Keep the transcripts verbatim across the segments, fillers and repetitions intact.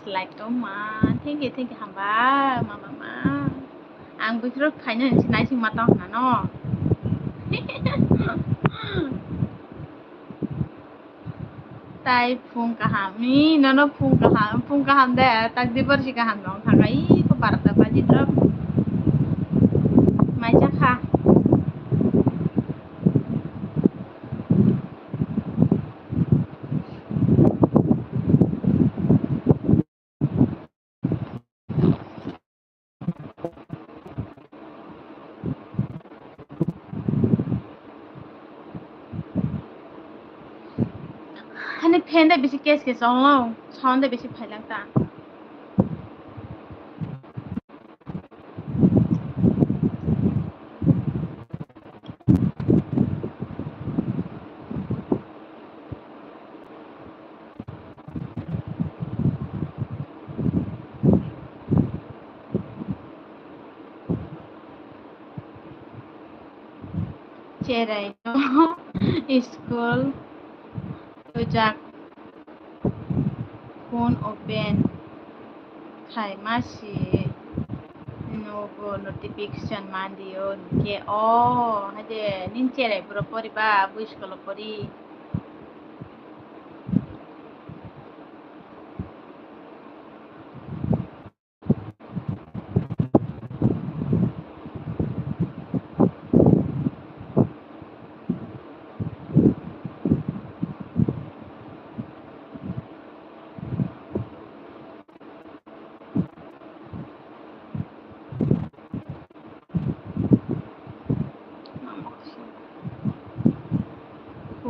like tongma. Thank you, thank you, hambai, ma, ma, ma. Ang bwswk khaina hinwi naising ma tong khna no. Tai phung kaham, i nono phung kaham, phung kaham de, tak dibor si kaham dong thang, i ko barta baji drop. Mai cha kha. Hani fan de bisi kes kes ong, sound de bisi phailak ta. Cherai no school twijak, phone open khaima si nogo notification mandio hinkhe o haide nini cherai bwrwi poriba bui school o pori.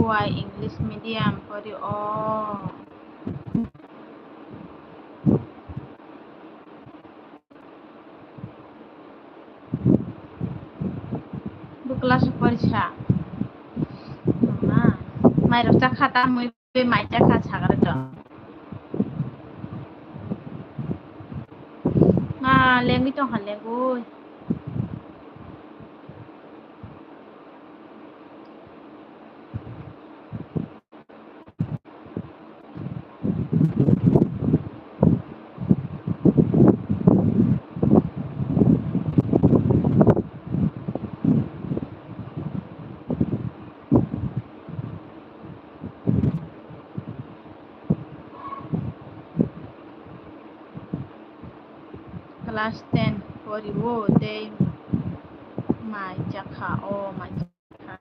Why English medium pori o? Bo class o porisa. Mai rok chakha ta mui. Tei mai cha kha sagra tong. Ma lengwi tong kha lengwi. Class ten pori o tei mai chakha o mai chakha.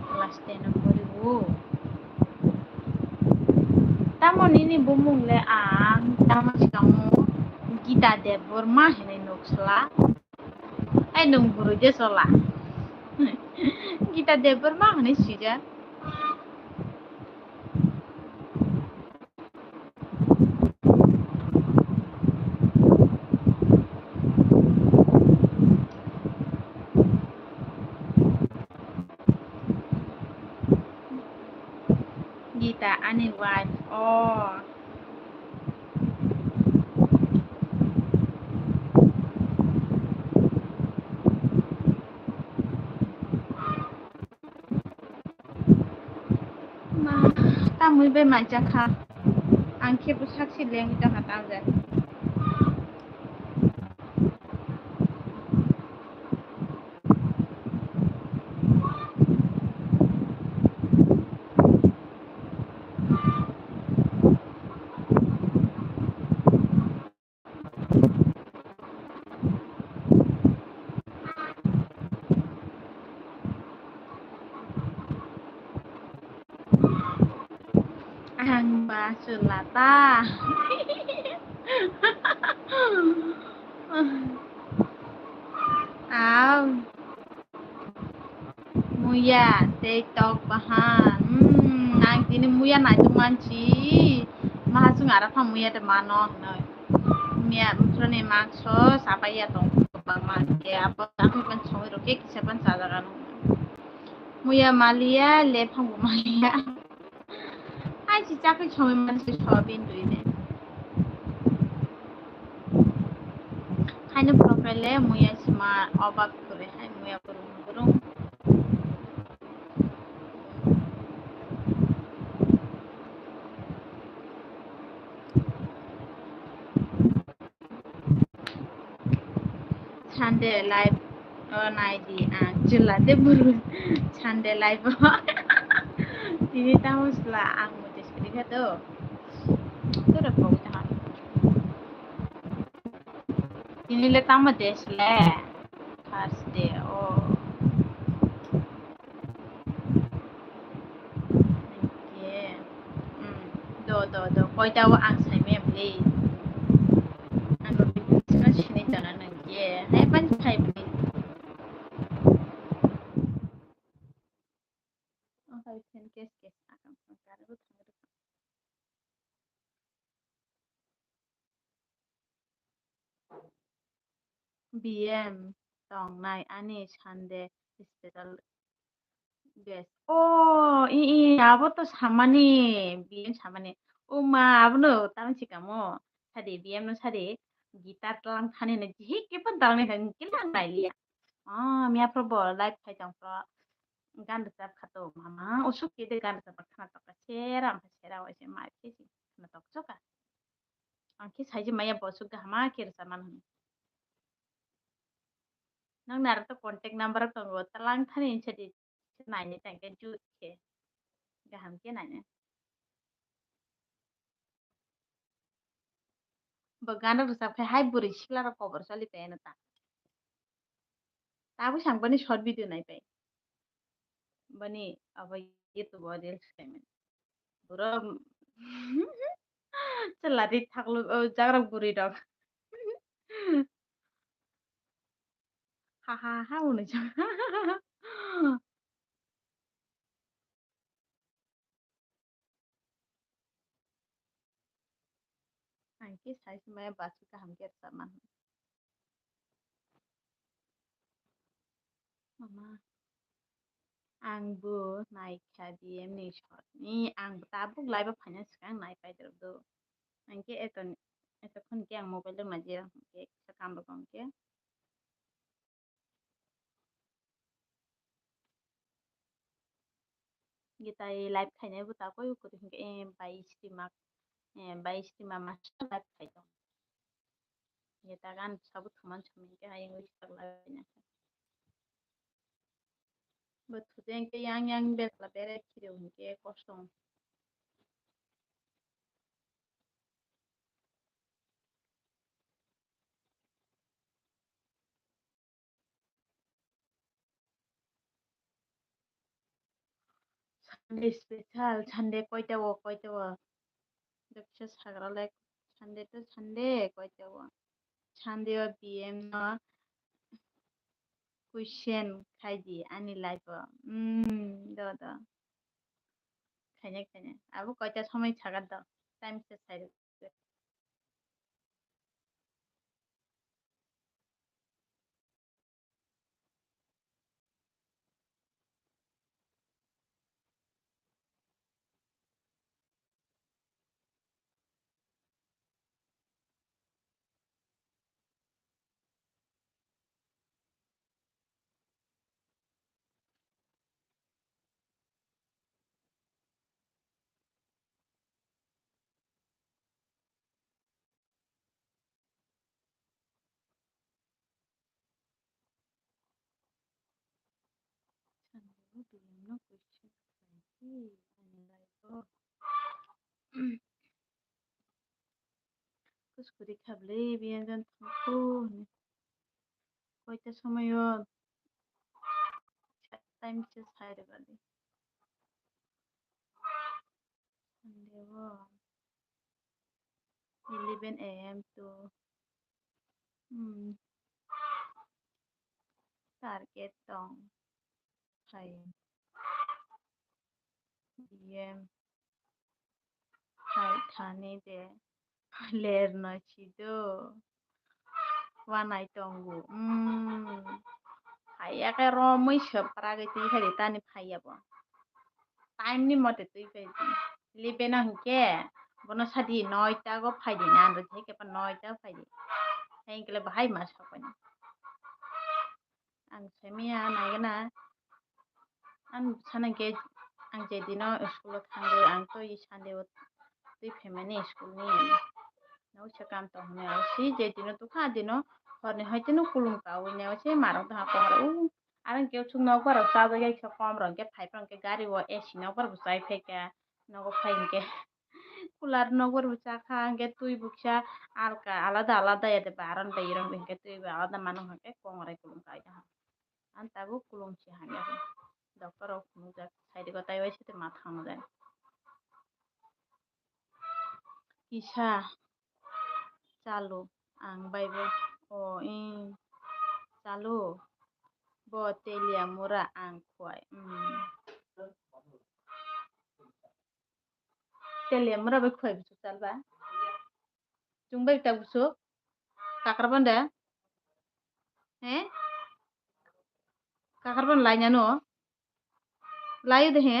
Class ten o pori o. Tamo nini bumung le ang tamo swkango Gita Debbarma hinwi nuksla. Ai nwng bwrwi de chola. Gita Debbarma hinwi swijak. Gita ani wife. Oh. Ma, tamwi bai mai chakha. Ang khe bwsak se lengwi tongkha tamjani. Ang ba chwla ta. Aw. Muya tei tok bahan. Hmm, ang tini muya naituk mansi. Maha chwng aro pha muya de mano hinoi. Muya mutroni mangso sapai ya tong bangma. Abo ang ban songwi rok khe kisa ban chajagan. Muya maliya, le phango maliya. Ai si chakri chongwi mansi soyabin dui de. Haino prokai le muya sima obak kore hai muya burung burung. Sunday live o nai di ang chwla de buru Sunday live o. Tini tamo chwla ang mote suri kha do. Tore kok ta. Tini le tamo de sle. Thursday o. Nangkhe, hmm, do, do, do, koita o ang saimaya bwle. Ang rok bini sini jana nangkhe, hai pani khai bwle. Ang khai phen kes kes akam kare bo thang. B M tongnai ani Sunday special guest. O, i, i, abo to samani, B M samani. O ma, abono tamo sikamo. Sadi, B M no sadi, guitar tlang thani na, jihik ke pan tlang ni, hingke lang nai liya. Ah, miya pro bo live khai tong pro. Gan rwchap kha to, mama, usuk ke de gan rwchap khana tok ka, sera, sera, waise ma, ke si, khana tok choka. Ang khe saiji maya bo swk kaham ma khe rwchapmani hwnwi. Nwng naro to contact number tongo, tlang thani hinsa di, naini tang khe jut khe. Kaham khe naina. Bo gana rwchap khe hai bwrwi sikla rok kobor choli pai ano ta. Tabuk sang bani short video nai pai. Bani abo YouTube o reels khaimani. Buro chwla ri thaklo, o, jagrok bwrwi rok. Ha, ha, ha, hwnwi chwng. Ang khe sai se maya bachwi kaham khe rwchapmani. Mama, ang bo naikha B M ni short ni, ang bo tabuk live o phaina swkang naipai rwdo. Ang khe eto, eto khon khe ang mobile o naidi, ang khe kisa kam rok ang khe. Gitai live khainai bo ta koi kwrwi hwnkhe, eh, bai stima, eh, bai stima master live khai tong. Gita gan sabo thuman sami hwnkhe ayang wi sak live khaina. Bo thujeng khe yang yang betla bere khireo hwnkhe kosto. Sunday special, Sunday koita o, koita o? Doksa sagra le Sunday to Sunday koita o? Sunday o B M no question khai di ani life o. Hmm, do, do. Khaina, khaina. Abo koita somoi sagar do. Time se sai. Sandeo B M no question khai di ani life o. Kuskuri khablai B M jan thangkhu hwnwi. Koita somoyo time se sai rwbadi. Sandeo eleven A M to, hmm, target tong. Phai. B M. Phai thani de. Ler no sido. Wanai tongo. Hmm. Phaiya khe romwi se pragwi twi phai de tani phaiya bo. Time ni mote twi phai di. Eleven o hwnkhe bono sadi noita go phai di na, ang rwdi hai khe noita phai di. Hai hwnkhe le bahai ma sakmani. Ang saimaya naigana. Ang sana hwnkhe ang je dino school o thangwi ang to i Sunday o twi phaimani school ni. Noksa kam tong hwnwi ang si je dino tukha dino Horni hai tino kulum kaui nai se marok tongha kongrai. U, aro hwnkhe chwng nokbar rok chajak ya kisa kom rok hwnkhe phai phai hwnkhe gari o A C nokbar bo chai phai kha. Nogo phai hwnkhe cooler nokbar bo chakha hwnkhe twi bo kisa alka alada alada ya de baron bai rok hwnkhe twi bo alada mano hwnkhe kongrai kulum kai da. Ang tabuk kulum si hamya khe. Doctor rok phunukjak, side o tai bai se twi ma thangna jani. Kisa chalu ang bai bo. O, ing. Chalu. Bo Teliamura ang khuai. Hmm. Teliamura bai khuai bwswk chal ba? Chwng bai ta bwswk? Kakarban da? He? Kakarban lainano? Laio de he?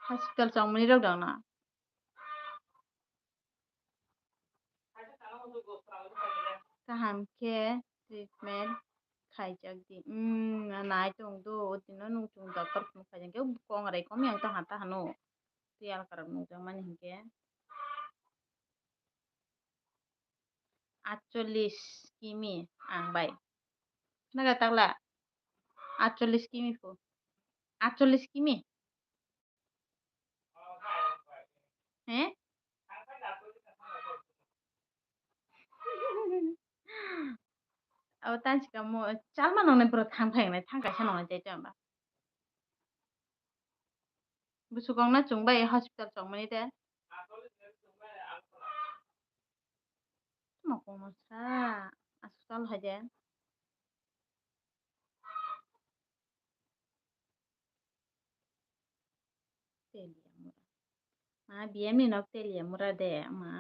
Hospital chongmani rok dang na? Kaham khe treatment khaijak di. Hmm, nai tong do, o dino nung chwng doctor phunuk khaijak khe kongrai kom yang tong ha ta hano. Tei alka rok nukjak mani hinkhe. Atchollis kimi ang bai. Naga takla? Atchollis kimi pho. Atchollis kimi? He? Abo tansi kamo chalma nongnai bwrwi thang phai nai thang kaisa nongnai tei tei amba. Bwswkong no chwng bai hospital chongmani de. Tamo kongma sa aswk chal hai de. Teliamura. Ma, B M ni nok Teliamura de, ma.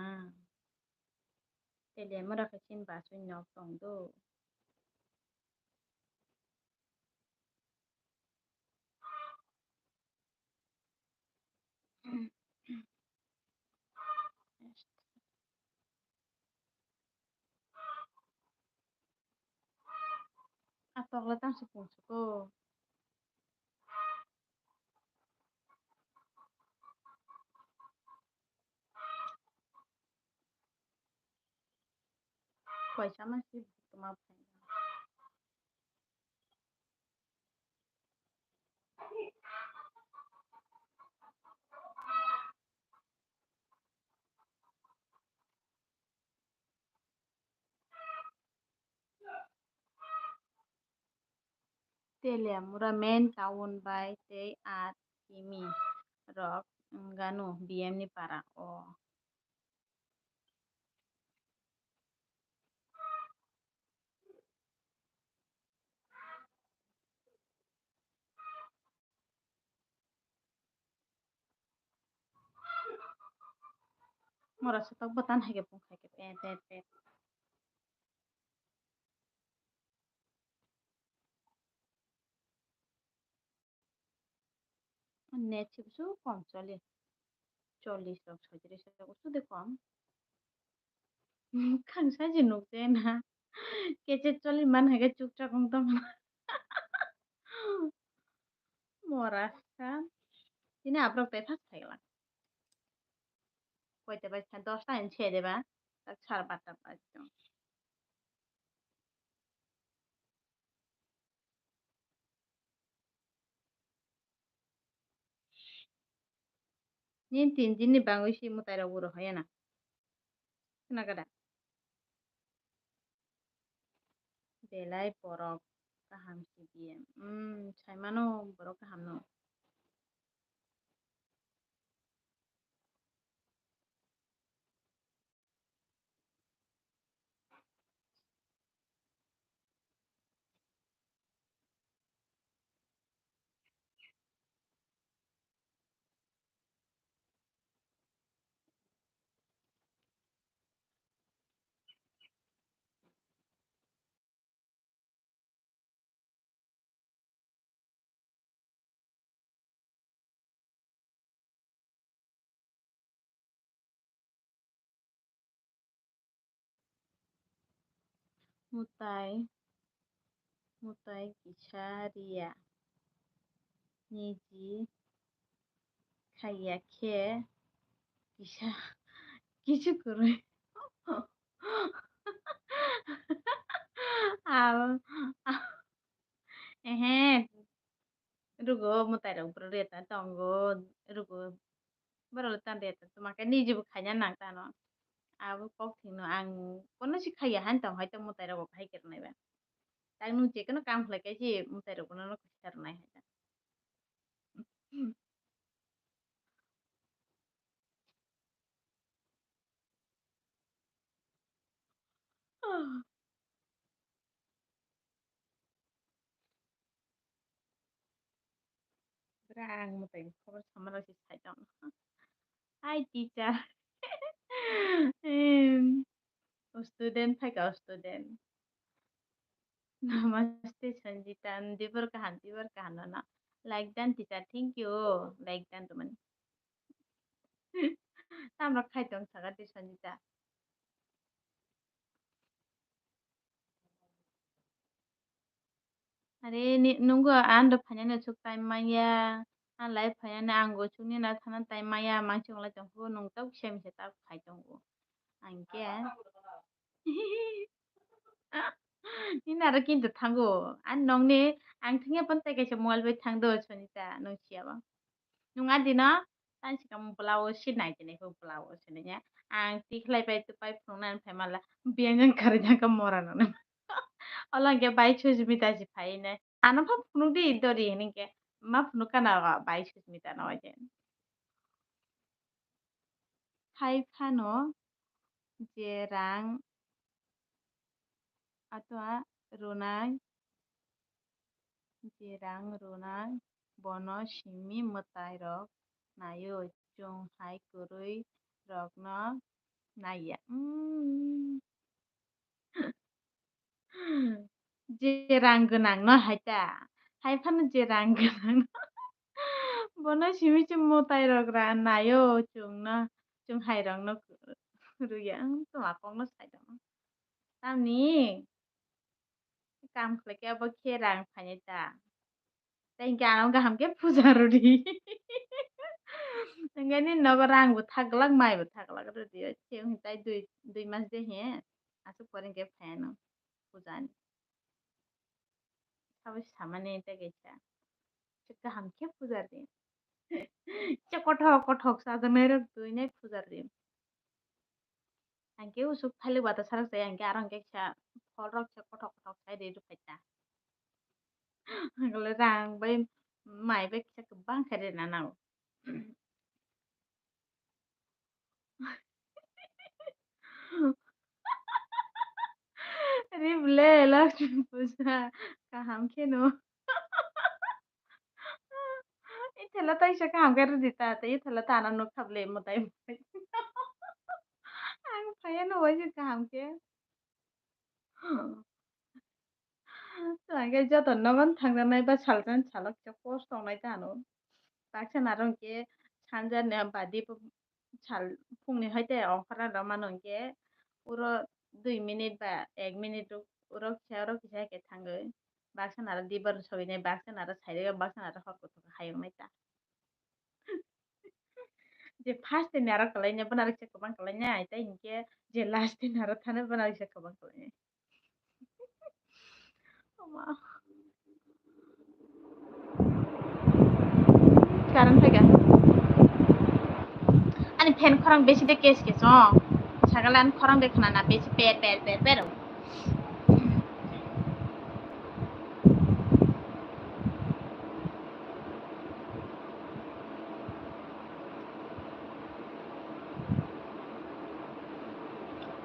Teliamura khe chini basui nok tong do. A tokla tang se pung suko. Koisa ma si tuma phai. Teliamura main town bai tei aat kimi rok wngano B M ni para o. Mora satok bwtan hai khe pung khai khe pet pet pet. Net se bwswk kom choli. Chollish rok, soitrish rok bwswk de kom. Khangsa je nukjai na. Keche choli man hai khe chukchak wng tong. Mora sa. Tini abrok tai fast phai lang. Koita bai sa, dosta hin se de ba. Tak sar barta bai tong. Nini tin din ni bangwi si mwtai rok bo rohorya na. Khna khe da? Belai borok kaham si biye. Hmm, sai mano borok kaham no. Mwtai, mwtai kisa riya niji khaiya khe kisa kisu kwrwi. Abo, ehe, rugo mwtai rok bwrwi reta tongo, rugo borok le tan reta tongma khe niji bo khaina nang tano. Abo kok thwngno ang kono si khaiya han tong hai tong mwtai rok bo khai khe rwnai ba. Tak nwng je kono kam khlai khe si mwtai rok bono no kisa rwnai hai ta. Bwrang mwtai khobor samano se sai tong. Hi teacher. Em, student phaika student. Namaste Sanjita, dibor kaham, dibor kaham nono. Like dan teacher, thank you. Like dan tumani. Tamrok khai tong saka di Sanjita. Are ni nunggo ando phainani chuk time manya. An lai phainani ango chukni na thana time maya mangsi wngla tongkhu nung tok kisa misa tak khai tongo. Angke. Nini aro kintu thango. An nongni ang thangya pon tai kaisa mobile bai thangdo Sonita nung siyaba. Nung adino tansi kam blouse si nai tini ko blouse si nai ya. Ang tikhlai pai tu pai phunukna phai mala biyang jang kari jang ka mora nang. Ola hwnkhe bai Susmita si phai ne. Ano pha phunuk di dori hini ke ma phunuk kana bai Susmita no je. Hai phano je rang atwa runai, je rang runai bono simi mwtai rok naio, chwng hai kwrwi rokno naiya. Mm. Je rang gwnang no hai ta, hai phano je rang gwnang no. Bono simi se mwtai rok ra naio chwng no, chwng hai rok no rwya. Ang tuma kok no sai tong. Tamni kam khlai khe abo khe rang phainai ta. Tei hwnkhe ano kaham khe puja rwdi. Hwnkhe nini nogo rang bo thak glak, mai bo thak glak rwdi. Se wngkhe tai dui, dui mas de he. Aswk pore hwnkhe phaiano puja ni. Sabo samani tei kaisa. Se kaham khe puja rwdi. Se kothok kothok chajaknai rok dui nai puja rwdi. Ang khe usuk thailik bata sarok chai, ang khe aro hwnkhe kisa phol rok kisa kothok kothok sai de rw phai ta. Ang le rang bai mai bai kisa kwbang khe rwna nango. Ribele Lakshmi puja kaham kheno. Ithela taisa kaham khe rwdi ta, tei ithela ta ano nuk thap le mwtai bai. Ang phaiya no waisa kaham khe. Twlang khe joto nogon thangjaknai ba salsa ni salo kisa kos tongnai ta ano. Baksa naro hwnkhe sanja ni badi bo sal phungni hai tei ongkhorna rw mano hwnkhe uro dui minute ba ek minute uro kisa uro kisa hai khe thangwi baksa naro dibar sogwi nai baksa naro sairega baksa naro hor kuthuk hayung nai ta. Je first ni aro kwlai nai bono aro kisa kwbang kwlai nai tei hinkhe je last ni aro thani bono aro kisa kwbang kwlai nai. Ama. Current phaikha. Ani fan khorang besi de kes kes o. Sagala ani khorang de khna na besi per per per per o.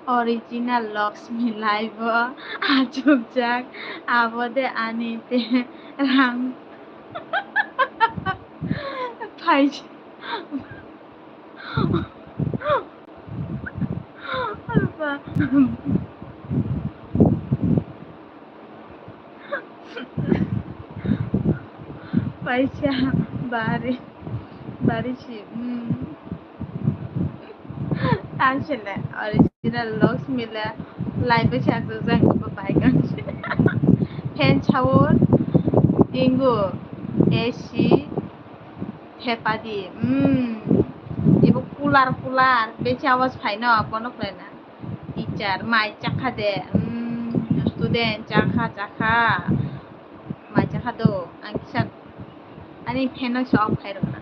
Original Lakshmi live o achukjak, abo de ani te rang phai. Paisa bari bari si, mm. Tansile original Lakshmi le live se achukjak bai kang. Fan sound, tingu, A C, thepadi, mm. Ibo cooler cooler besi awas phaino bono khwlaina. Teacher mai chakha de, mm. student, chakha, chakha. Mai chakha do, ang kisa ani fan no se off khai rwkha.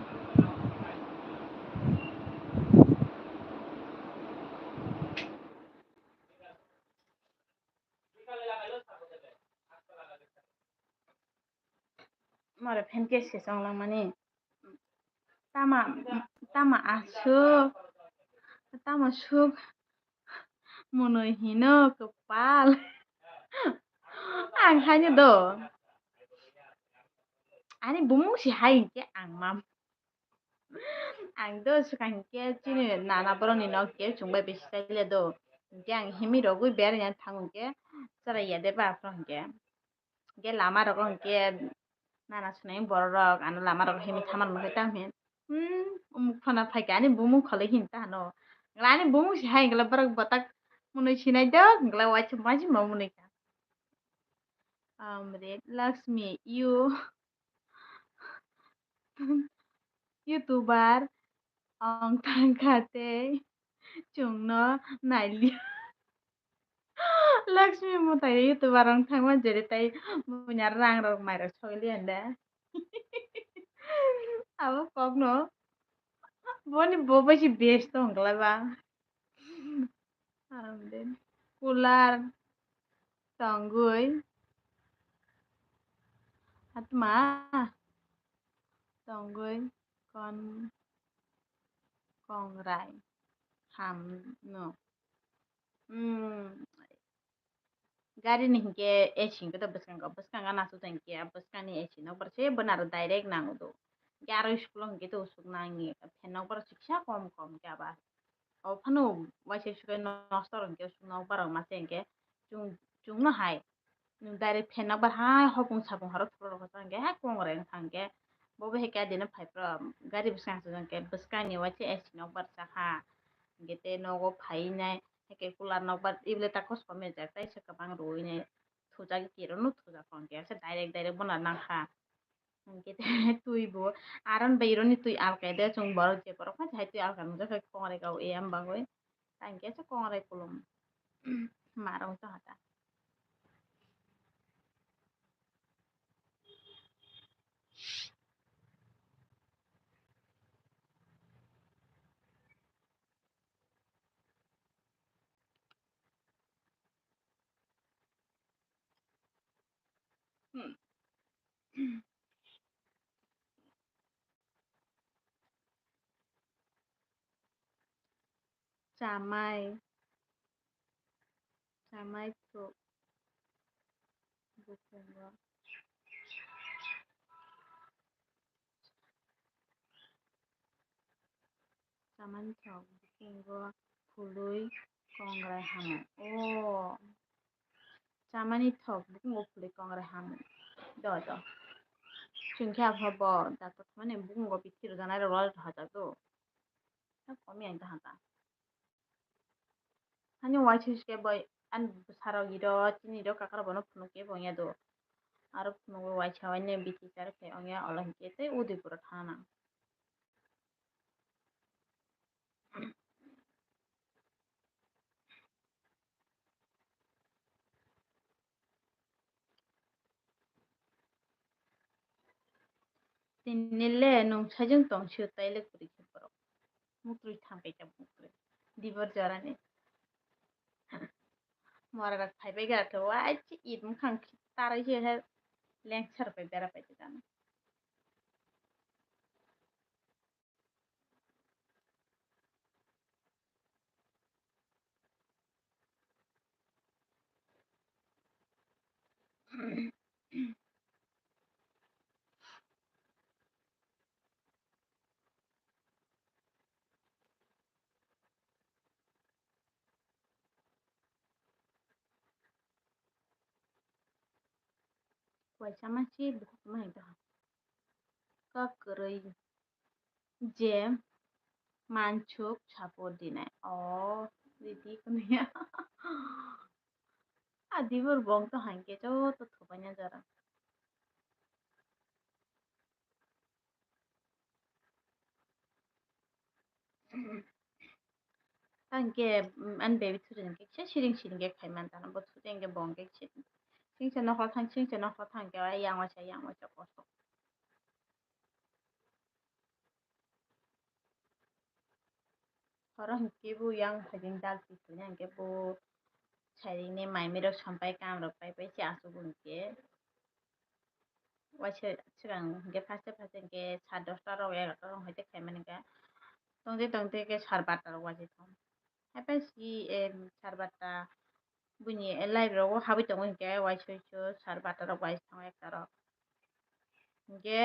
Mare fan ke se chonglangmani. Tama, tama aswk, tama swk mwnwi hino kwpal. Ang haino do. Ani bumung si hai hinkhe ang mam. Ang do swkang hinkhe chini nana borokni nok hinkhe chwng bai bisi chaile do. Hinkhe ang himwi rogwi beraiya thang hinkhe chwrai ya de ba aphuru hinkhe. Hinkhe lama rogo hinkhe nana sunai borok rok ano lama rogo himwi thaman mokhe tang hin. Hmm, umuk phana phaikha ani bumung kholoi hin ta hano. Ani bumung si hai hinkhe borok botak mwnwi sinai do hinkhe waisa masi ma mwnwi kha. Amrit Lakshmi, you YouTuber ong thangkha tei chwngno nailiya. Lakshmi mwtai YouTuber ong thangma jere tai buina rang rok mai rok sogli ande. Abo kokno boni bo bai si best tong kla ba. Amde kular tongwi atma tongwi kon kongrai hamno. Hmm. Gari ni hinkhe A C hinkhe to bwskango, bwskango nasu tongkhe bwskangni A C nokbar se bwnaro direct nango do. Hinkhe aro school o hinkhe to usuk nangni fan nokbar siksa kom kom khe aba. O phano waisa sukai nosto rok hinkhe usuk nokbar rok masa hinkhe chwng, chwngno hai direct fan nokbar hai hopung sapung horo thoro rok hinkhe hai kongrai wngkha hinkhe bo bai hai khe adino phai phro gari bwskang se hinkhe bwskangni waisa A C nokbar chakha hinkhe tei nogo phai nai. Hake kular nokbar ible ta kos komijak tai se kwbang rwui ne thujak tiro no thujak hwnkhe se direct direct bono nangkha. Hwnkhe tei twi bo aron bai ironi twi alkai de chwng borok je borok phai hai twi alka nungjakha kongrai kau e am bagwi ta hwnkhe se kongrai kulum ma rwng cha hata. Chamai, chamai thok bukungo. Chamani thok bukungo phului kongrai hamo. O chamani thok bukungo phului kongrai hamo. Do do. Chwng khe aphabo doctor thumani bukungo bithi rwjanai rok rwjak do. Komi ang ta hata. Ani waisa se bai ani bwsarok iro chini iro kakarok bono phunuk khe bo wngya do. Aro phunuk bo waisa wainwi bithi chari phai wngya olo hinkhe tei Udaipur o thana nang. Tini le nung sajwng tong sio tai le kwrwi khe borok. Mutrwi thang bai kha mutrwi. Dibor jorani. Mora rok phai bai kha khe wai se it mukhang tarwi se he lengsa rok bai bera pai khe jana. Waisa ma se bukhuk ma hai doha. Kok kwrwi je mansuk support dinai. O ridi kwnwi ya. A dibor bong to hai khe joto thupaina jora. Ta hinkhe, mm, ani baby thudi hinkhe kisa siring siring khe khai man tano, bo thudi hinkhe bo hinkhe kisa singsa nokol thang, singsa nokol thang khe yang waisa, yang waisa kosto. Horo hinkhe bo yang phaikhe dal pi khaina hinkhe bo sairing ni mai mirok sampai kam rok pai pai se asuk bo hinkhe. Waisa swkang hinkhe first, first hinkhe sar dosta rok, egarota rok hai khe khaimani hinkhe tongte tongte khe sar barta rok waisa thang. Haiphai si, em, sar barta buini live rogo habwi tongo hinkhe waisa waisa sar barta rok waisa thang ekta rok. Hinkhe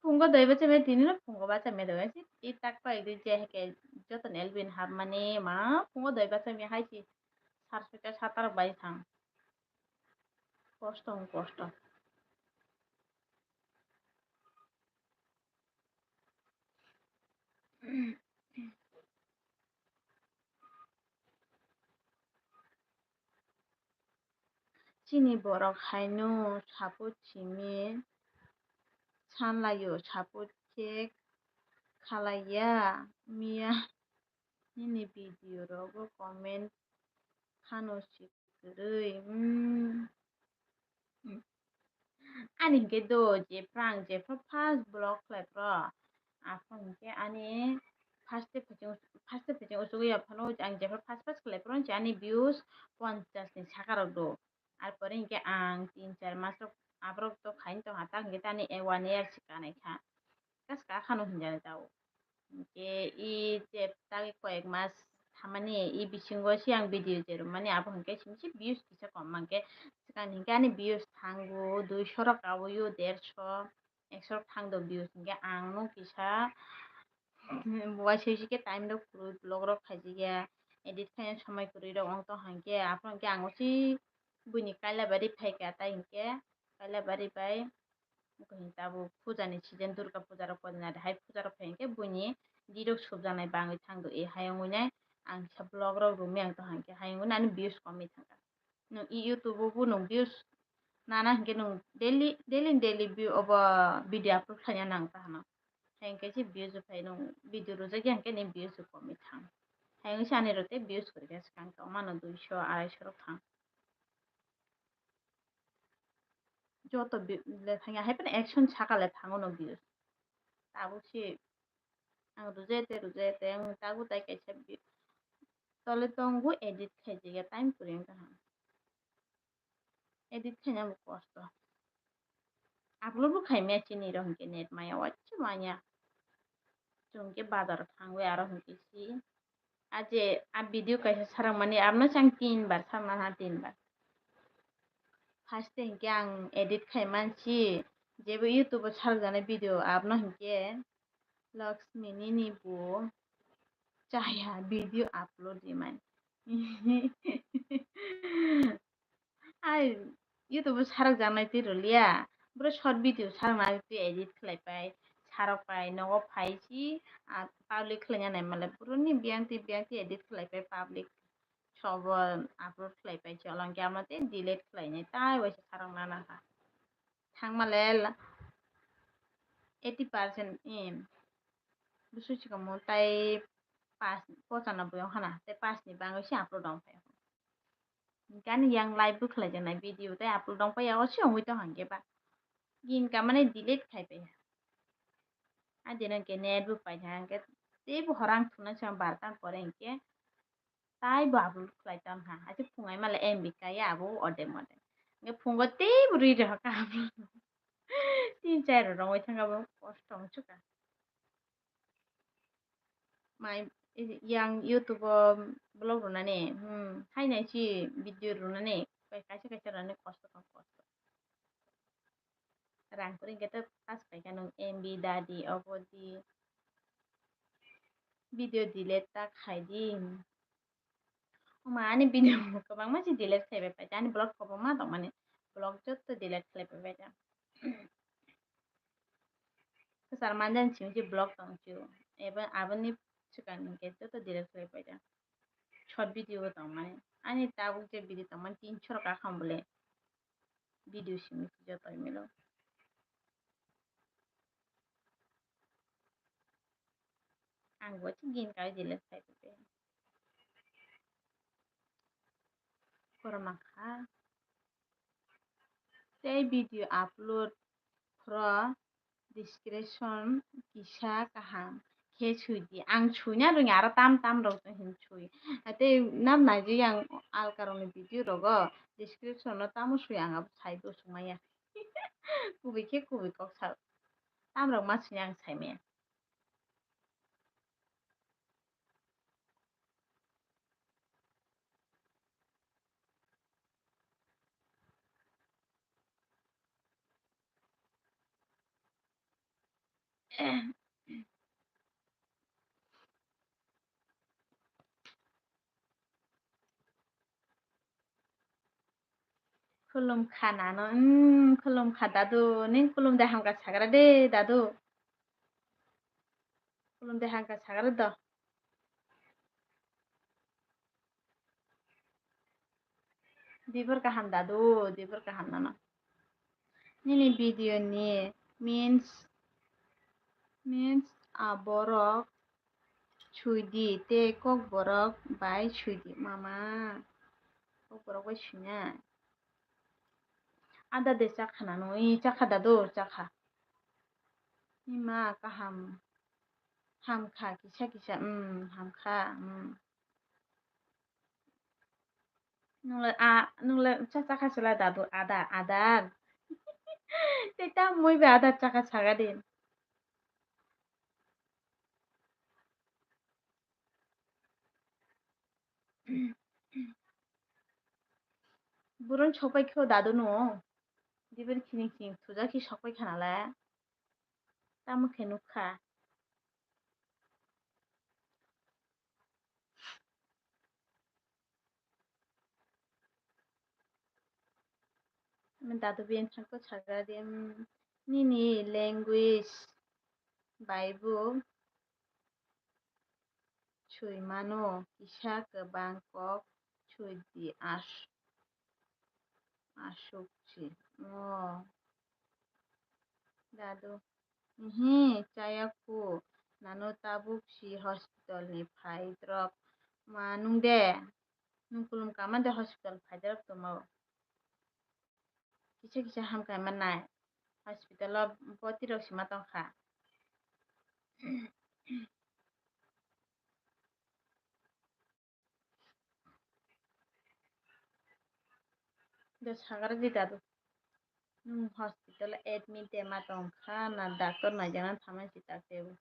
phungo doi bachai maya tini no phungo bachai maya doi si ti tak pai di je hake joto ni L B ni hapmani ma phungo doi bachai maya hai si sar soita sar ta rok bai thang. Kosto wng kosto. Chini borok haino support simi sanlaio, support khe khalaiya miya nini video rogo comment phano si kwrwi, hmm. Ani hinkhe do jephru ang jephru first vlog khlai phro, aphuru hinkhe ani first day phaikhe, first day phaikhe usugwi ya phano ang jephru first first khlai phro ani views ponchas ni saka rok do. Ar pore hinkhe ang tin char mas rok aborok to khaini tongkha, ta hinkhe tani one year se kanai kha. Kaska khano hinjani tao. Hinkhe i je tagi koyek mas thamani i bisingo se ang video je rwmani abo hinkhe simi se views kisa kom mankhe swkang hinkhe ani views thango duiso rok aboyo derso ekso rok thangdo views hinkhe ang no kisa waisa waisa khe time rok kwrwi vlog rok khaijak ya edit khaina somoi kwrwi rok ong tong hinkhe aphuru hinkhe ang usi buini Kailabari phaikha tai hinkhe Kailabari bai Tabuk puja ni season, Durga puja rok pojna de hai puja rok phai hinkhe buini di rok subjaknai bangwi thangdo, e hayung wngnai ang kisa vlog rok rwmwi ang tong hinkhe hayung wngnai ani views komwi thangkha. Nwng i YouTube o bo nwng views nana hinkhe nwng daily, daily, daily view obo video upload khlaina nang ta hano. Hai hinkhe se views phai nwng video rwjak ya hinkhe ni views komwi thang. Hai wngse ani rok tei views kwrwi khe swkang tong mano duiso, araisho rok thang. Joto bi-, le thangya, hai phano action saka le thango no views. Tabuk se ang rwjai te, rwjai te, ang tabuk tai kaisa vi-, tole tongo edit khaijak ya, time kwrwi wngkha. Edit khaina bo kosto. Upload bo khaimaya chini rok hinkhe net maya, waisa maya. Chwng khe bazar o thangwi aro hinkhe si. A je a video kaisa sarakmani, abono se ang tin bar sakna ha, tin bar. First day hinkhe ang edit khai mansi, jebo YouTube o sarakjaknai video, abono hinkhe Laxmi nini bo chaya video upload rimani. Ai, YouTube o sarakjaknai twi rwliya. Bwrwi short video saraknai twi edit khlai pai, sarok pai, nogo phai si, ah, public khlaina nai male. Bwrwini biyang twi, biyang twi edit khlai pai, public sobo upload khlai pai, cholong khe amo tei delete khlainai, tai waisa sarak nana kha. Thangmale la-, eighty percent, em, bwswk swkang mo tai pas, pochanoboi wngkha na, tei pas ni bagwi se upload wng phai. Hinkhe ani yang live bo khlaijaknai video tei upload wng phai ya, o se wngwi tong hinkhe ba. Gini kamani delete khai pai ya. A dino hinkhe net bo paikha, hinkhe teibo horo ang thunai se barta pore hinkhe taibo upload khlai tong kha. Haikhe phungai male M B kaiya abo odem odem. Hinkhe phungo teibo rwi rwkha upload. Tin chai rok rwngwi thangkha bo kosto wngsuka. Mai, yang YouTube o vlog rwnani, hmm, hainai si video rwnani, bai kaisa kaisa rwnani kosto tong kosto. Rang kwrwi hinkhe ta pas paikha nwng M B dadi, obo di. Video delete ta khai di. Oma ani video kwbangma se delete khai bai paikha, ani vlog kwbangma tongmani, vlog joto delete khlai bai paikha. Kwchar manjani simi se vlog tong sio, eba aboni swkang hinkhe joto delete khlai paikha. Short video bo tongmani, ani tabuk je video tongmani tinso rok kakham bole video simi se joto milo. Ang bo gin kai dile sai de. Korma kha. Tei video upload phro description kisa kaham khe sui di. Ang suina rwngya, aro tam tam rok se hin sui. Tei nang naijak yang alka rokni video rogo description no tamo sui, ang abo sai do sumaya. Kubui khe kubui kok sa. Tam rok ma sui ang sai maya. Khulum kha nano, mm, khulum kha dadu, ning khulum de hamkha sagra de dadu. Khulum de hamkha sagra do. Dibor kaham dadu, dibor kaham nano. Nini video ni means, means a borok sui di tei kok borok bai sui di mama. Kok borok bai suina. Ada de chakha nano, i chakha dadu, chakha. Ima kaham, hamkha kisa kisa, mm, hamkha, mm. Nungle a, nungle cha chakha sela dadu, ada, ada. Tei ta mui be ada chakha saga din. Buron sokpai khe o dadu no. Dibir khining khining thuja khi sokpai kha nale. Tamo khe nukha. Dadu bini thangko saga di, mm, nini language bai bo sui mano, kisa kwbang kok sui di as-, aswk si. O dadu, ihi, chaya khu, nano tabuk si hospital ni phai drop ma nung de, nung kulum kama de hospital phai drop tongma o. Kisa kisa hamkha mannai. Hospital o bwtwi rok sima tongkha. Do sagra di dadu. Nwng hospital admit de ma tongkha na doctor naijaknai thamani si tak tebo.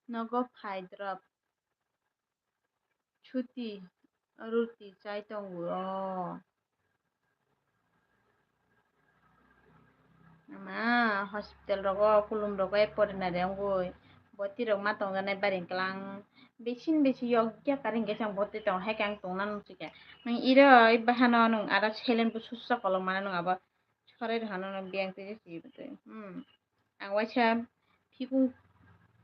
Nogo phai drop. Chuti, ruti chai tongo. Ama hospital rogo, kulum rogo, e porinari ongoi. Boti rok ma tongjanai baring klang. Bisin bisi yok ya karing gesang boti tong, hai khe ang tongna nung sika. Nung iro, i bahano nung aro selen bo susa kolok mana nung abo. Sorai rw hano no biyang twi se twi. Hmm. Ang waisa phikung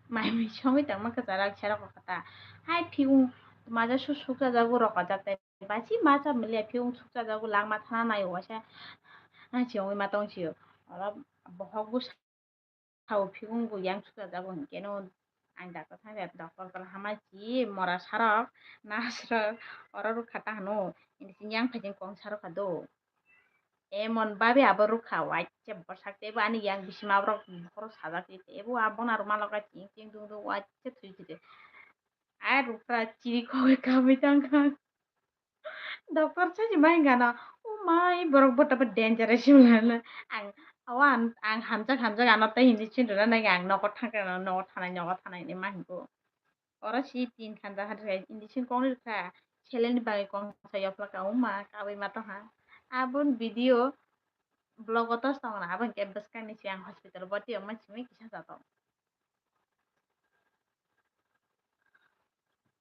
mai mai songwi tongma kwcharo kisa rok kha ta. Hai phikung maja su sukcha jago rok kha jak tai. Basi ma cha mili phikung sukcha jago langma thana nai waisa. Ang chiyongwi ma tong chiyo. Oro bohok bwsa. Sao phikung bo yang sukha jago hinkhe no ang doctor thang khe doctor tolo hamai si mora sarok nurse rok oro rwkha ta hano, hindi sini yang phaising kong sarok kha do. Emon babi abo rwkha waisa bwsak teibo ani yang bisima borok bokhoro sajak teibo abono rwma loka ching ching dung dung waisa thwi thwi. Ai rukra chiri kogwi kabui tangkha. Doctor sai se ma hinga no, o mai borok bo tabo dangerous hinga no. Ang, o ang, ang hamjak hamjak ano tei hindi chin rwna nai ang nogo thangkha no, nogo thanai, nogo thanai hinwi ma hingo. Oro si tin khanja kha rwkha, hindi chin kong rwkha, seleni bagwi kong sa yopla ka, o ma kabui ma tongha. Aboni video vlog o tos tongna, abo hinkhe bwskangni se ang hospital boti yokma simi kisa jatok.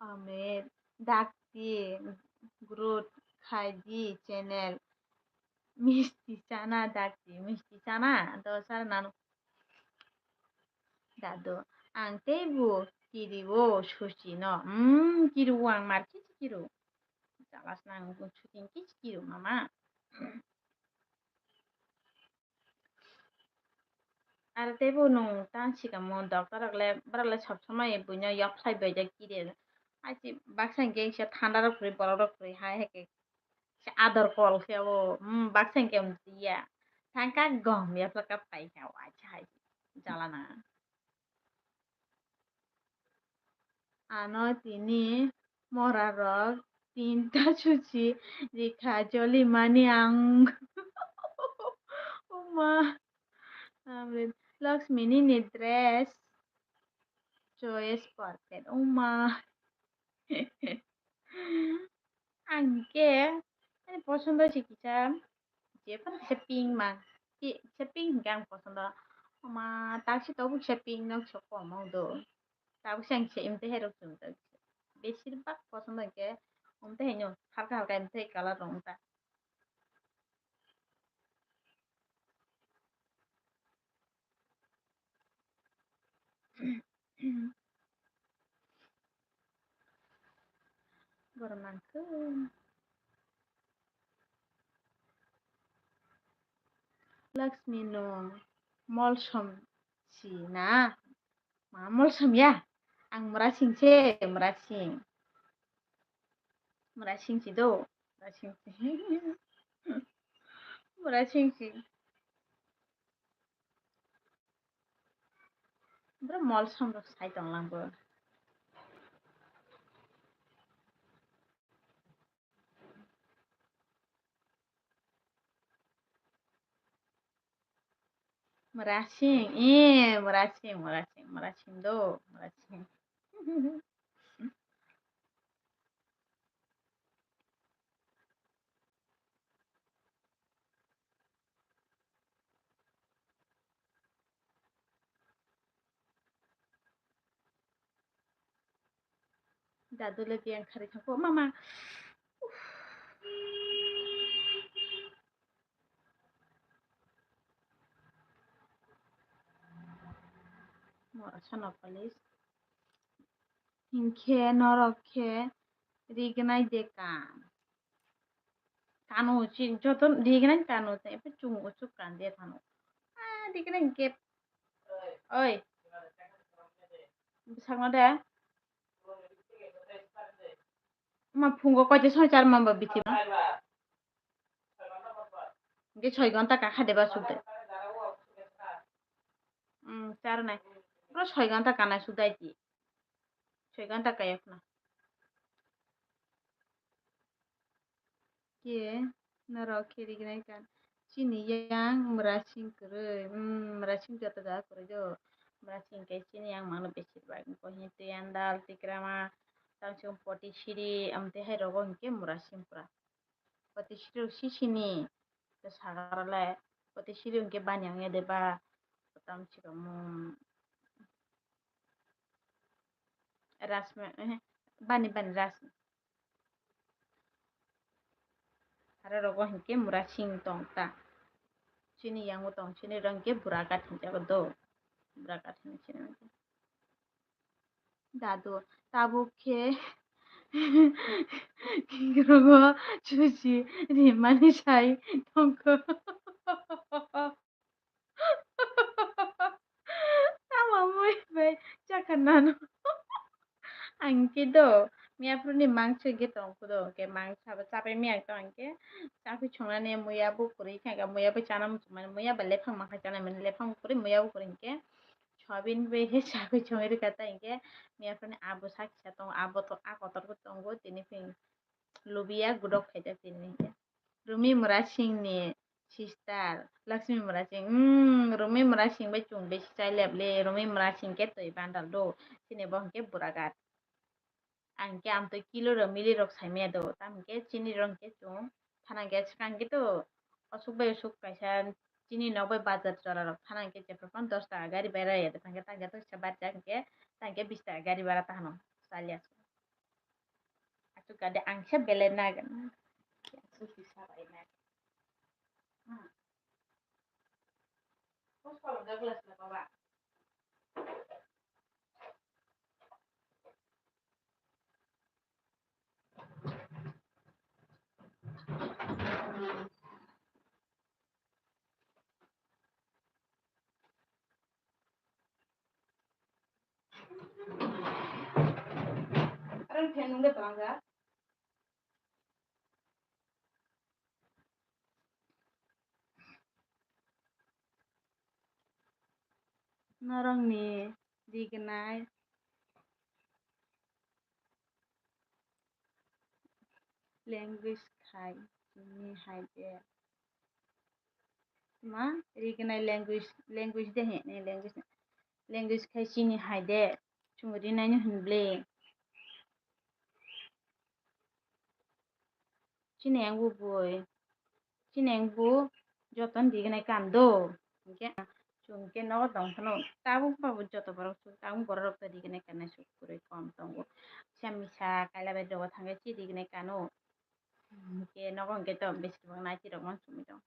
Amen. Dakti, growth khaidi channel. Misti chana dakti, misti chana. Do sar nanu. Dadu, ang teibo kiriwo susi no. Hmm, kiriwo ang mar kichi kiriwo. Jalas nang shooting kichi kiriwo mama. Aro teibo nwng tang sikamo doctor rok le, borok le sob somoi buino yok khlai bai jak kiri. Achi baksa hinkhe kisa thanda rok kwrwi, borok rok kwrwi hai hai khe kisa ador kol khe o, hmm, baksa hinkhe wng ya. Thang kha gom yaphlak kha pai kha o, achi hai jala nang. Ano tini mora rok tinta suchi rikha jolimani ang. Uma. Amre Laxmi nini dress choice perfect. Uma. Ang khe ani posondo se kisa, je phano kisa pink mang, pi-, kisa pink hinkhe ang posondo. Oma, taksi tabuk kisa pink nok sok kom wng do. Tabuk se ang se imte herok chum ta. Besir bak posondo hinkhe umte haino halka halka imte color rok wng ta. Borok nangkhe. Laxmi no molsom si na? Ma molsom ya? Ang murasing se, murasing. Murasing si do, murasing si. Murasing si. Bro, molsom rok sai tonglang bo. Murasing, eh, murasing, murasing, murasing do, murasing. Dadu le biyang kharwi thangkho, mama. Mora sana police. Hinkhe norok khe rignai de kan. Kanu chini joto rignai kanu te epe chungo chuk kan de thano. Ah, rignai gap. Oi. Bwsakno de. Ma phungo koite soi char mamba bithi ma. Hinkhe soi ghonta kakha deba sukde. Hmm, char nai. Pura soi ghonta kanai sukdai di. Soi ghonta kayakna. Khe norok khe rignai kan. Chini yang murasing kwrwi. Hmm, murasing joto jaga kwrwi do. Murasing khe chini yang mano besir bak. Hinkhe twi andal, twi kwrama, tamsong poti siri, amtwi hai rogo hinkhe murasing pura. Poti siri rok si sini. Tei sagarale poti siri hinkhe bani ang ya de ba. Tamsong, hmm, Rasma, eh, bani, bani, ras. Aro rogo hinkhe murasing tong ta. Chini yango tong, chini rong khe buragat hinjago do. Buragat hinwi chini rong khe. Dadu, tabuk khe rogo chuchi rimani sai tongkho. Tamo mui bai chakha nano. Ang khe do, miyaphuru ni mangso khe tong khe do, khe mangsa bo chapai miya tong khe, chakhui chongnani muya bo kwrwi kha, muya bo chana muchung mani, muya ba lephang ma kha chana mani, lephang kwrwi muya bo kwrwi hinkhe, soyabin bai khe chakhui chongwi rwkha ta hinkhe, miyaphuru ni abo sakisa tongo, abo to a kotor bo tongo, tini phi. Lubiya gudok khaijak tini hinkhe. Rumi Murasing ni sister, Laxmi Murasing. Hmm, Rumi Murasing bai chwng besi chai lep le. Rumi Murasing khe twi bandal do. Chini bo hinkhe buragat. Ang khe amtwi kilo rok mili rok sai maya do. Tamo hinkhe chini rok hinkhe chwng thana hinkhe swkang khe to osuk bai osuk kaisa chini nok bai bazar jora rok thana hinkhe jephru phano dos taka gari bai raya de. Tang khe tang khe to kisa barjak hinkhe tang khe bis taka gari bara ta hano. Chaliya. Aswk gade ang se belai nagana. Aswk kisa bai nagana. Hmm. Kos kolom da glass na baba. Arang fan nungde twlangjak. Norokni rignai language khai chini hai de. Ma rignai language, language de he, language, language khai chini hai de. Chwng rinai no hwn ble. Chini ang bo boi. Chini ang bo joto ni rignai kan do. Hwnkhe chwng khe nogo tong phano tabuk ba bo joto borok chwng tabuk borok rok to rignai kan nai suk kwrwi kom tongo. Kisa misa kaila bai dogo thangkhe chi rignai kano. Hwnkhe nogo hwnkhe to besi bwkha nai chirok man sumui tong.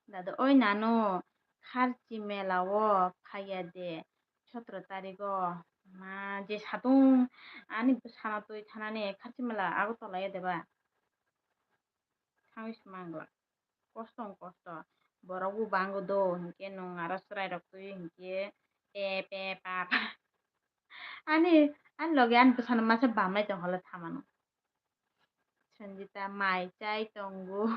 Dado, oi nano, Kharchi mela o phaiya de, sotro tarik o, ma je satung ani bwsano twi thanani Kharchi mela Agartala ya de ba? Thangwi se mangla, kosto wng kosto, borok bo bango do, hinkhe nwng aro chwrai rok twi hinkhe pe pe pa pa, ani, ani loge ani bwsano masa bamlai tong holo thamano. Sanjita mai chai tongo.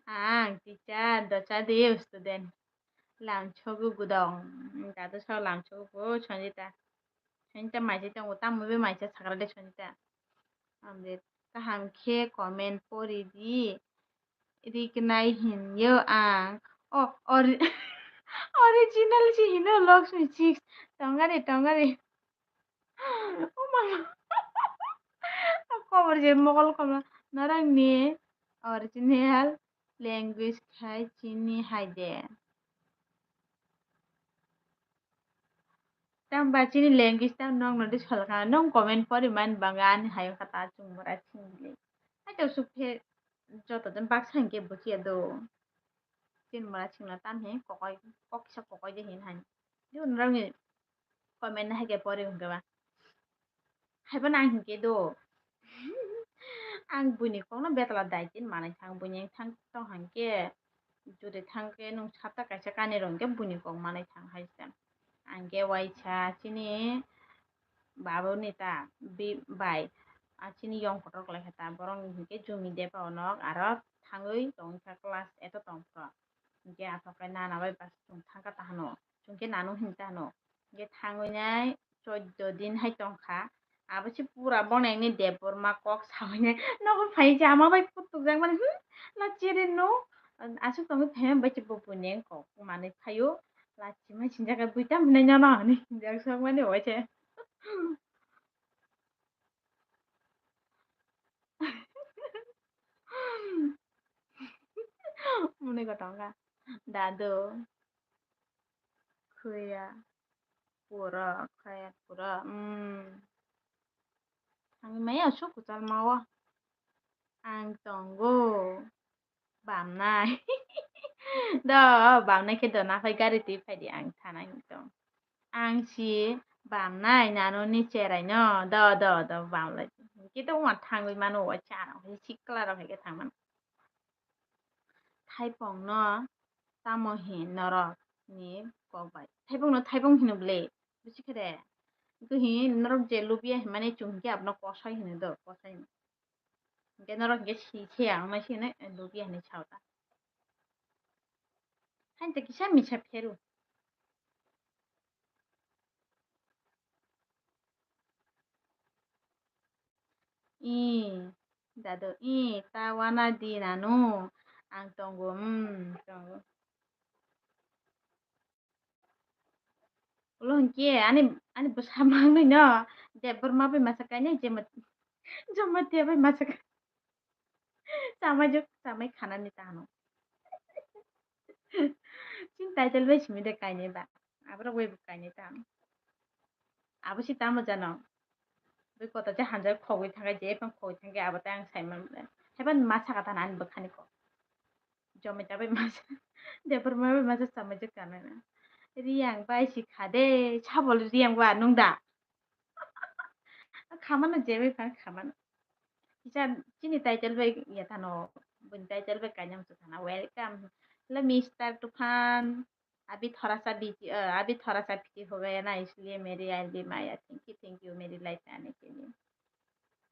Ang teacher, dosa de student. Lamsogo gudong. Dado sao lamsogo bo Sanjita. Sanjita mai chai tongo. Tamo be mai cha sagra de Sanjita. Amde kaham khe comment pori di. Rignai hinyo ang. Oh, ori-, original si hino Lakshmi six. Tongari, tongari. Oh mama. Kobor je mokol koma. Norokni original language khai chini hai de. Tamo ba chini language tamo nokno de solkha. Nong comment pori man banga ani hayo kha ta chwng mora chini le. Hai to suk phe joto den baksa hinkhe buchiya do. Chini mora chwngno tam he kokoi, kok kisa kokoi de hin hai. Jibon rokni comment no hai khe pori hwnkhe ba. Haibo nang hinkhe do. Ang buini kokno betla daitin manwi thang, buini thang tong hinkhe, jodi thang khe nwng sapta kaisa kanwi rw hinkhe buini kok manwi thang hai se. Ang khe waisa chini babuni ta bi-, bai, a chini yong kotor kwlai kha ta, borok ni hinkhe jumi depa onok aro thangwi tong kha class eight o tong phro. Hinkhe aphakhe nana bai bus chwng thangkha ta hano, chwng khe nanu hinwi ta hano. Hinkhe thangwi nai choddo din hai tongkha. Abo se pura bonengni Debbarma kok sawi nai nogo phai se ama bai kutuk jak mani, hmm, la chiri no aswk tongwi phaima bai se bo buini kok manwi phaio. La chimai sinjak bui tam hinai nono hinwi hinjak sok mani bai se. Mwnwi kotong kha. Dadu. Khuya. Pura, khaya pura. Hmm. Thangwi maya aswk kwchal ma o. Ang tongo. Bamnai. Do, bamnai khe do, naphai gari twi phai di, ang thanai tong. Ang si bamnai, nano ni cherai no. Do, do, do, bamlai. Kito wngma thangwi mano, o chara, sikla rok hai khe thang mano. Thaipong no tamo hin norok ni kok bai? Thaipong no thaipong hino ble, busi khe de. Ito hin norok je lubia hinmani chwng khe abono kosai hino do, kosai hino. Hinkhe norok hinkhe si khe ang nai sino lubia hinwi sao ta. Hain te kisa misa pheru. I, dadu, i, ta wana di nanu. Ang tongo, mm, tongo. Ulo hinkhe ani, ani bwsa mangwi no Debbarma bai masa kainai, Jema-, Jamatia bai masa kai-, chamai jok, chamai khanani tano. Chini title bai simi de kainai ba. Aborok bai bo kainai tano. Abo si tamo jano. Bai kota je hanjak khogwi thangkhe, je phang khogwi thangkhe, abo tai ang sai man. Heban ma saka tana ani bwkhani kok. Jomita bai masa, Debbarma bai masa sama je kanana. Riyang bai si kha de, sabol Riyang ba nung da. Khamano je bai phang khamano. Kisa chini title bai ya tano, bun title bai kanyam su thana. Welcome. Hello, Mister Tufan. अभी थोड़ा सा बिजी, अ, अभी थोड़ा सा फ्री हो गया ना, इसलिए मेरी आई बी माया। Thank you, thank you मेरी लाइफ में आने के लिए।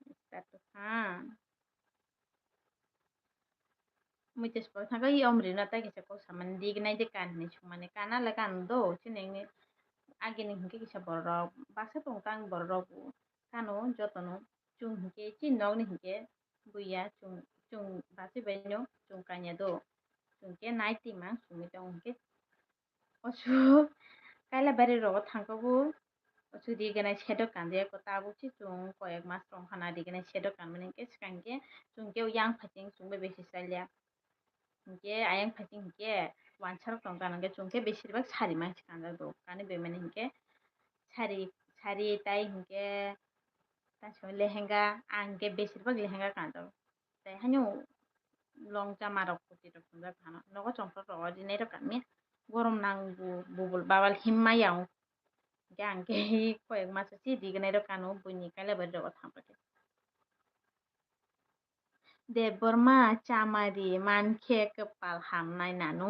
Mister Tufan. Mui tei sipor thangkha, i omrino tai kisa kok samani, dignai de kan hinwi songmani, kana le kan do, chini agini hinkhe kisa borok baksa tong tang borok kano jotono, chwng hinkhe chini nokni hinkhe buya, chwng, chwng bachai baino chwng kanya do, chwng khe nai twima songwi tongo hinkhe. Ochu Kailabari rogo thangkha bo, ochu riganai sedok kanjak, tabuk se chwng koyek mas rok hana riganai sedok kanmani hinkhe swkang khe chwng khe yang phaising chwng bai besi salya. Hinkhe ayang phaising hinkhe wansa rok tong gana hinkhe chwng khe besir bak sari mangsi kanjak do, kani bemani hinkhe sari, sari tai hinkhe tei lehenga, ang hinkhe besir bak lehenga kanjak. Tei haino long jama rok, koti rok tongjak phano. Nogo chongthok rok ordinary rok kanmani gorom nang bu-, bubul babal himma ya. Hinkhe ang khe koyek masa si rignai rok kano buini Kailabari rogo thangpa khe. Debbarma chamari mankhe kwpal hamnai nanu.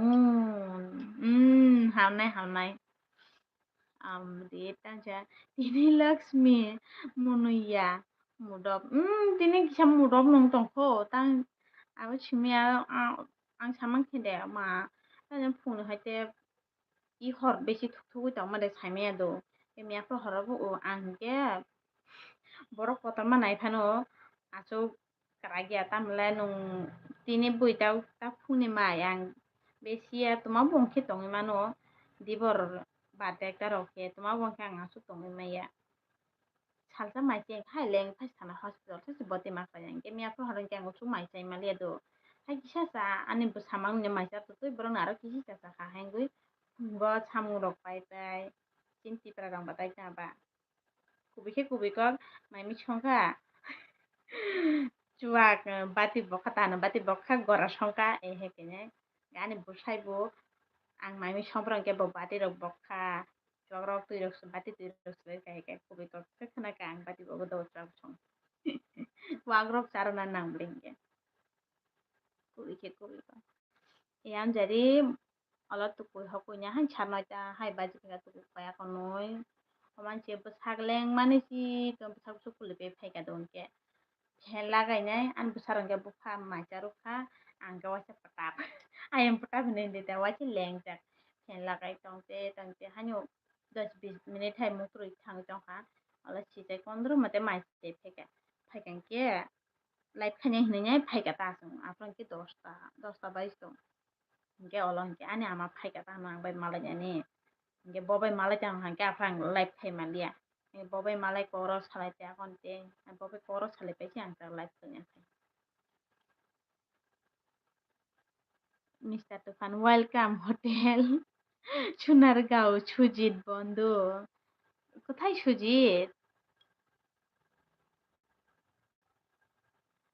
Hmm, hamnai, hamnai. Amrit tangsa, tini Lakshmi munuya mudop. Hmm, tini kisa mudop nung tongkho, tang abo simi a, a, ang samang khe de ma, tani phone hai te i hor besi thuk thugui tongma de saimaya do. Khe miya phuru horo bo o ang khe borok kotorma nai phano aswk kwrak ya, tamle nung tini bui ta, ta phungni mai ang besi ya, tuma bo wng khe tongwi mano, dibor birthday ekta rok khe tuma bo wng khe ang aswk tongwi maya. Salsa mai se hai leng phai sana hospital se boti ma kaya, hingke miya phuru horo hingke ang uansuk mai chai maliya do. Hai kisa sa ani bwsa mangni mai cha totwi borok ni aro kisi cha cha kha hai wngwi bo samung rok pai pai chini tipra rang batai ta ba. Kubui khe kubui kok mai mi songkha. Chuwak, eh, bati bokha tano, bati bokha gora songkha, eh, he kene. Ani bwsai bo ang mai mi songphuru hingke bo bati rok bokha, chuwak rok twi rok, bati twi rok swlai kha, hai khe kubui kok khe khna kha ang bati bo do chuwak song. Wak rok charwna nang bwlwi hingke. Kubui khe kubui kok. Yang jadi olo tukui hokui nya hai sar noita hai baji kha tukui kaya konui. O manse bwsak leng mani si tong bwsak bwsuk kuli pe phaika do hingke. Phen lagai nai ani bwsarok hingke bupha mai charwkha ang khe waisa pwtap. Ayang pwtap hinui hinui da waisa lengjak. Phen lagai tong te tong te haino dos bis minute hai mutrui thang tongkha. Olo sijai pondro mate mai sijai phaika. Phaika hingke live khainai hinui nai phaika ta chwng. Aphuru hingke dosta, dosta bai tong. Hingke olo hingke ani ama phaika ta hwnwi ang bai malai nani. Hingke bo bai malai tong hingke aphuru ang live khai manliya. Hingke bo bai malai koro salai te akon te. Bo bai koro salai paisa ang ta live khai nai. Mister Tufan, welcome hotel. Sunargaon, Sujit Bondo. Kothai Sujit?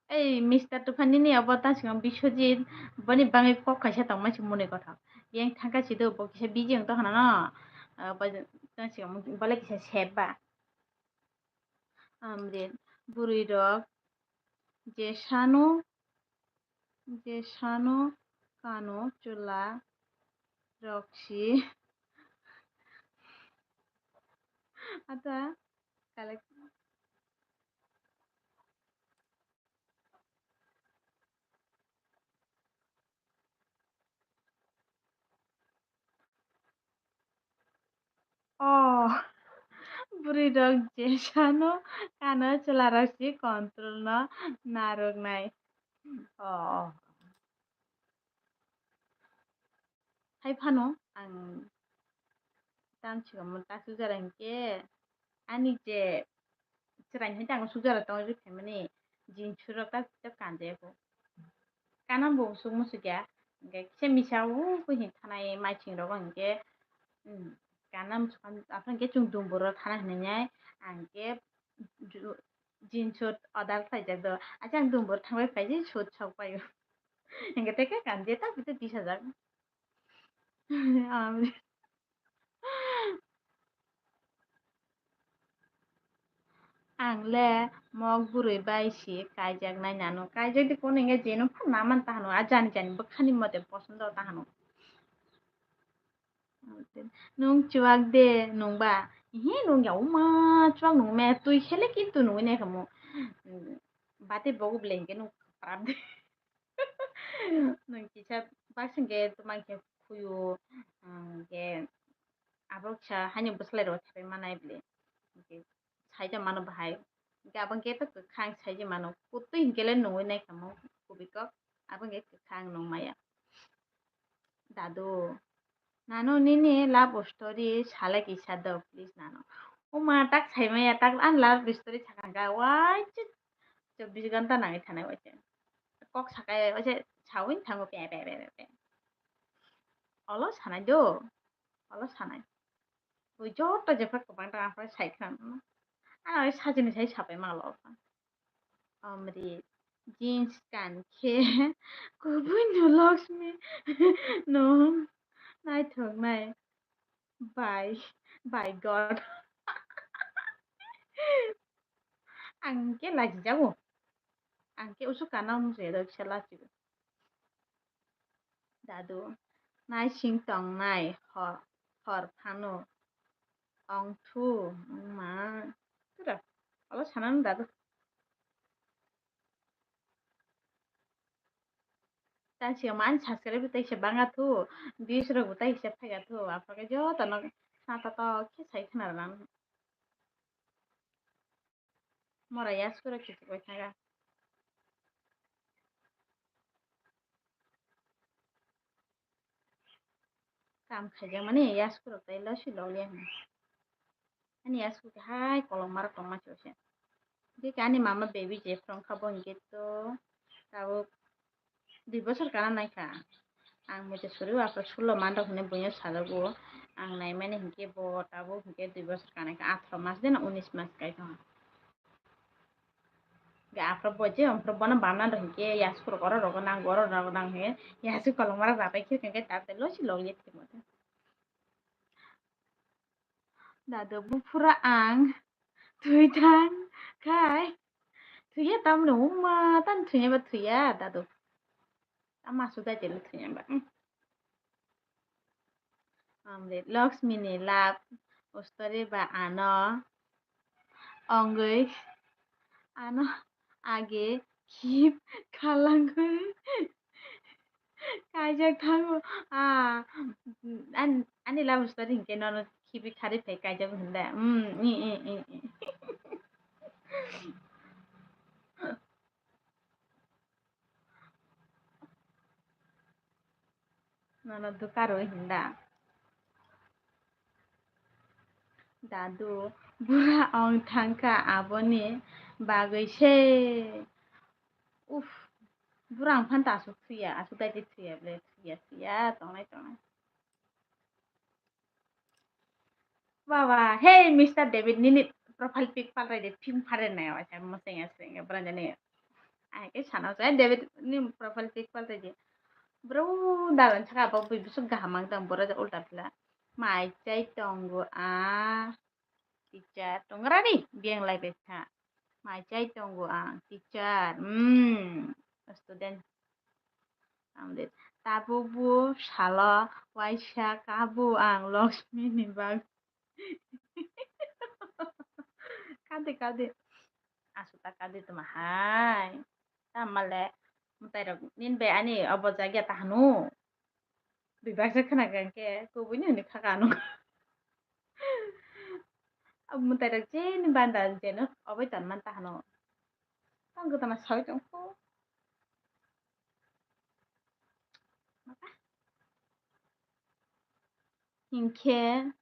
Ei, Mister Tufan, nini abo ta singam Biswajit, boni bagwi kok kaisa tongma si muni kothok. Yang thangka si do, bo kisa busy wng tongkha na no. Ah, bo ta singam bole kisa sep ba. Amrit, bwrwi rok je sano, je sano kano chwla rok si. Ata kalek. Oh, bwrwi rok je sano kano chwla rok si control no narwk nai. Oh, oh. Hai phano ang tang sikamo ta sujara hinkhe ani je chwrai hai tang sujara tong ri phaimani jeans rok ta ta kanjaya kho. Kana bo usuk musuk ya, hinkhe kisa misa o buhi thanai maiching rogo hinkhe, um, kana musuk aphano hinkhe chwng dumburo thana hinwi nai ang khe ju-, jeans suit order khlaijak do. Acha ang dumbur thangbai phai je suit sok pai o. Hinkhe tei khe kanjaya ta bwtwi tisa jak. Ang, ang le mok bwrwi bai si kaijak nai nano. Kaijak di kono hinkhe jeno phan naman ta hano. A jani jani bwkhani mote posondo ta hano. Nwng chuwak de nwngba? Ihi, nwng ya uma chuwak nwng me twi khele kintu nwngwi nai khamu. Bati bogu bele hinkhe nwng kwprap de. Nwng kisa baksa hinkhe tuma hinkhe khuyu, hinkhe abo kisa haino bwsalairok thaipai manai bele. Hinkhe saija mano bahai. Hinkhe abo hinkhe to kwkhwrang saija mano. Kutui hinkhe le nwngwi nai khamu kubui kok. Abo hinkhe kwkhwrang nwng maya. Dadu, nano nini love story salai kisa do, please nano. Oma tak sai maya, tak an love story sakha ga, waisa chobbish ghanta nangwi thanai waisa. Kok sakai waisa sawin thango pe, pe, pe, pe, pe. Olo sanai do, olo sanai. Bui joto jephar kwbang ta aphai sai khna. Ano sajini sai sapai malo. Amrit, jeans kan khe kubui no Lakshmi no naithok nai. By, by God. Ang khe lachijago. Ang khe usuk kana mung se do kisa lachigo. Dadu, naising tongnai hor, hor phano ongthu, wngma, tura, olo sanano dadu. Tang siyama ani subscribe bo taisa banga thu, views rok bo taisa phaika thu, aphakhe jotono sata tok khe sai khna rwna. Mora yasku rok kichik bai thaga. Kam khaijak mani yasku rok tai losi loliya hwnwi. Ani yasku khe hai kolom marok tongma se se. Bikhe ani mama baby je phrwng kha bo hinkhe to tabuk dui bosor kana naikha. Ang moito suri o aphuru sulo mandok hinwi buino sajago. Ang naimani hinkhe bo tabuk hinkhe dui bosor kanaikha, atharo mas de na unis mas kai tongo. Hinkhe aphuru bo je, aphuru bono bana rw hinkhe yasku rok oro rogo nang, oro rogo nang hinkhe yasku kolom marok rapai khirka hinkhe tabuk losi loliya thwimo de. Dadu buphuru ang thwi thang khai. Thwiya tamni wngma tani thwiya ba thwiya dadu. Tama suda jelo thwiya ba. Amrit Lakshmi ni love story ba ano ongwi ano age khip khalangwi kaijak thango. Ah, an-, ani love story hinkhe nono khibi khari phai kaijak hinda. Mm, i, i, i, i. Nono duka rw hinda. Dadu, bura ong thangkha aboni bagwi se. Uff, bura ang phanta aswk thwiya, aswk daidi thwiya ble, thwiya, thwiya, tongnai, tongnai. Baba, hey, Mister David, nini profile pic palrai de, pink phalre nai, waisa, mwseng ya, swreng ya, bura jani. Ai, ke sana, waisa, David, ni profile pic palrai de. Bro, dalan saka, bo, bui, busuk gaham ang tang, bura, ulta pila. Mai chai tongo, a. Teacher tongrani biyang lai bai kha. Mai chai tongo ang, teacher. Hmm. Student. Ang de, tabuk bo salo waisa kabo ang Lakshmi ni bag. Kade, kade. Aswk ta kade tongma hai. Tamale mwtai rok nini bai ani obo jagya ta hanu. Bebak se khna kha khe kubui ni hwnwi kha kha ano. Abo mwtai rok je ni banda jeno obo tonman ta hano. Tang kwtana sawi tong kho. Hinkhe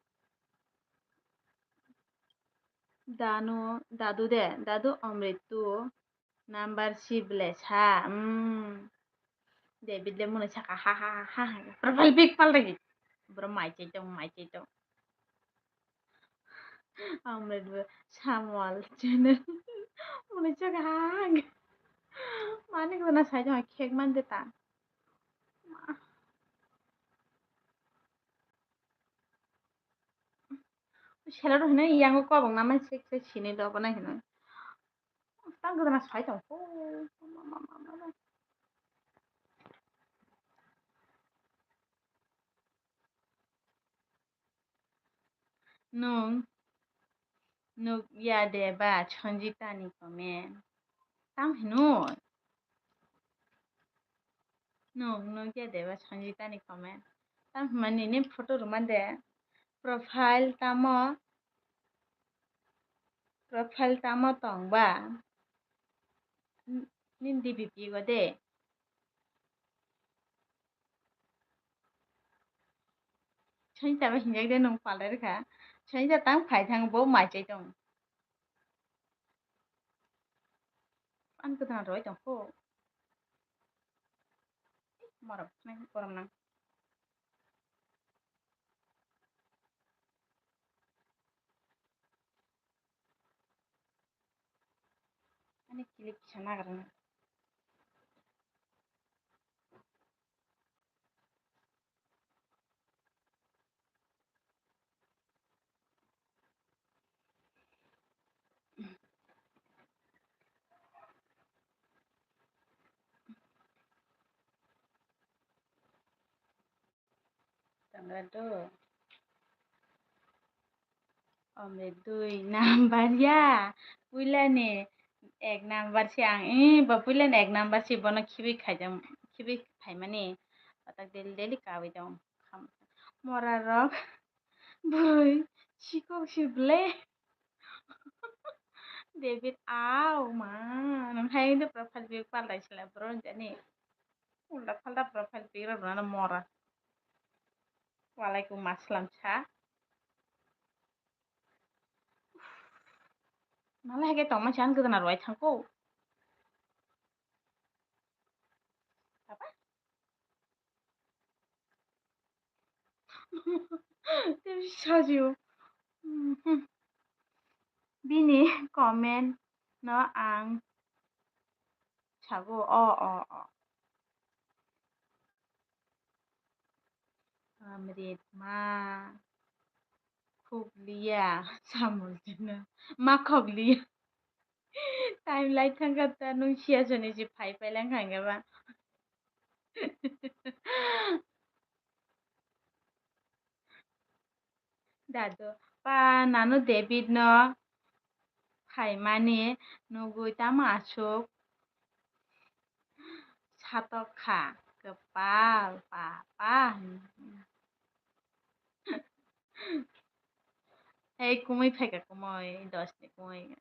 dano, dadu de, dadu Amritu number si ble sa, um. David le mwnwi saka, ha, ha, ha, ha, ha. Profile pic palrai. Bro mai chai tong, mai chai tong. Amrit bo Samuel channel. Mwnwi saka, ha, ha, ha. Mani kwna sai tong, khek man de ta. Selo rok hinwi yango kobok namai sik sik sini do bono hinwi. Tang kwna sai tong kho. Nwng nukya de ba Sanjita ni comment? Tamo hino? Nwng nukya de ba Sanjita ni comment? Tamo hwnmani nini photo rwmani de? Profile tamo? Profile tamo tong ba? Nini D P pigo de. Sanjita bai hinjak de nwng palai rwkha. Sanjita tang phai thang bo mai chai tong. Ani kwthang rwui tong kho. Morok nang, borom nang. Ani kilik kisa nagra na. Tangla do. Omre dui number ya. Puila ni ek number si ang. Eh, bo puila ni ek number si bono khibi khaijam, khibi phaimani. Patak daily daily kawi jong. Mora rok. Bwrwi, sikok si ble. David, au ma, nwng hai wngde profile pic paltai sila bro jani. Ulta phalta profile pic rok rwna mora. Walaikum assalam sa. Nalai hai khe tongma chan gwdana rwai thangkho. Apa? Tei sajio. Mhm. Bini comment no ang sago. O, o, o. Amrit ma khokliya, samul china ma khokliya. Time lai thangkha ta nwng siya soni si phai phai lang kha hwnkhe ba. Dadu, pa nano David no phaimani nugui tamo aswk satok kha, kwpal papa. Ei, kumui phaikha, kumui, dos ni kumui.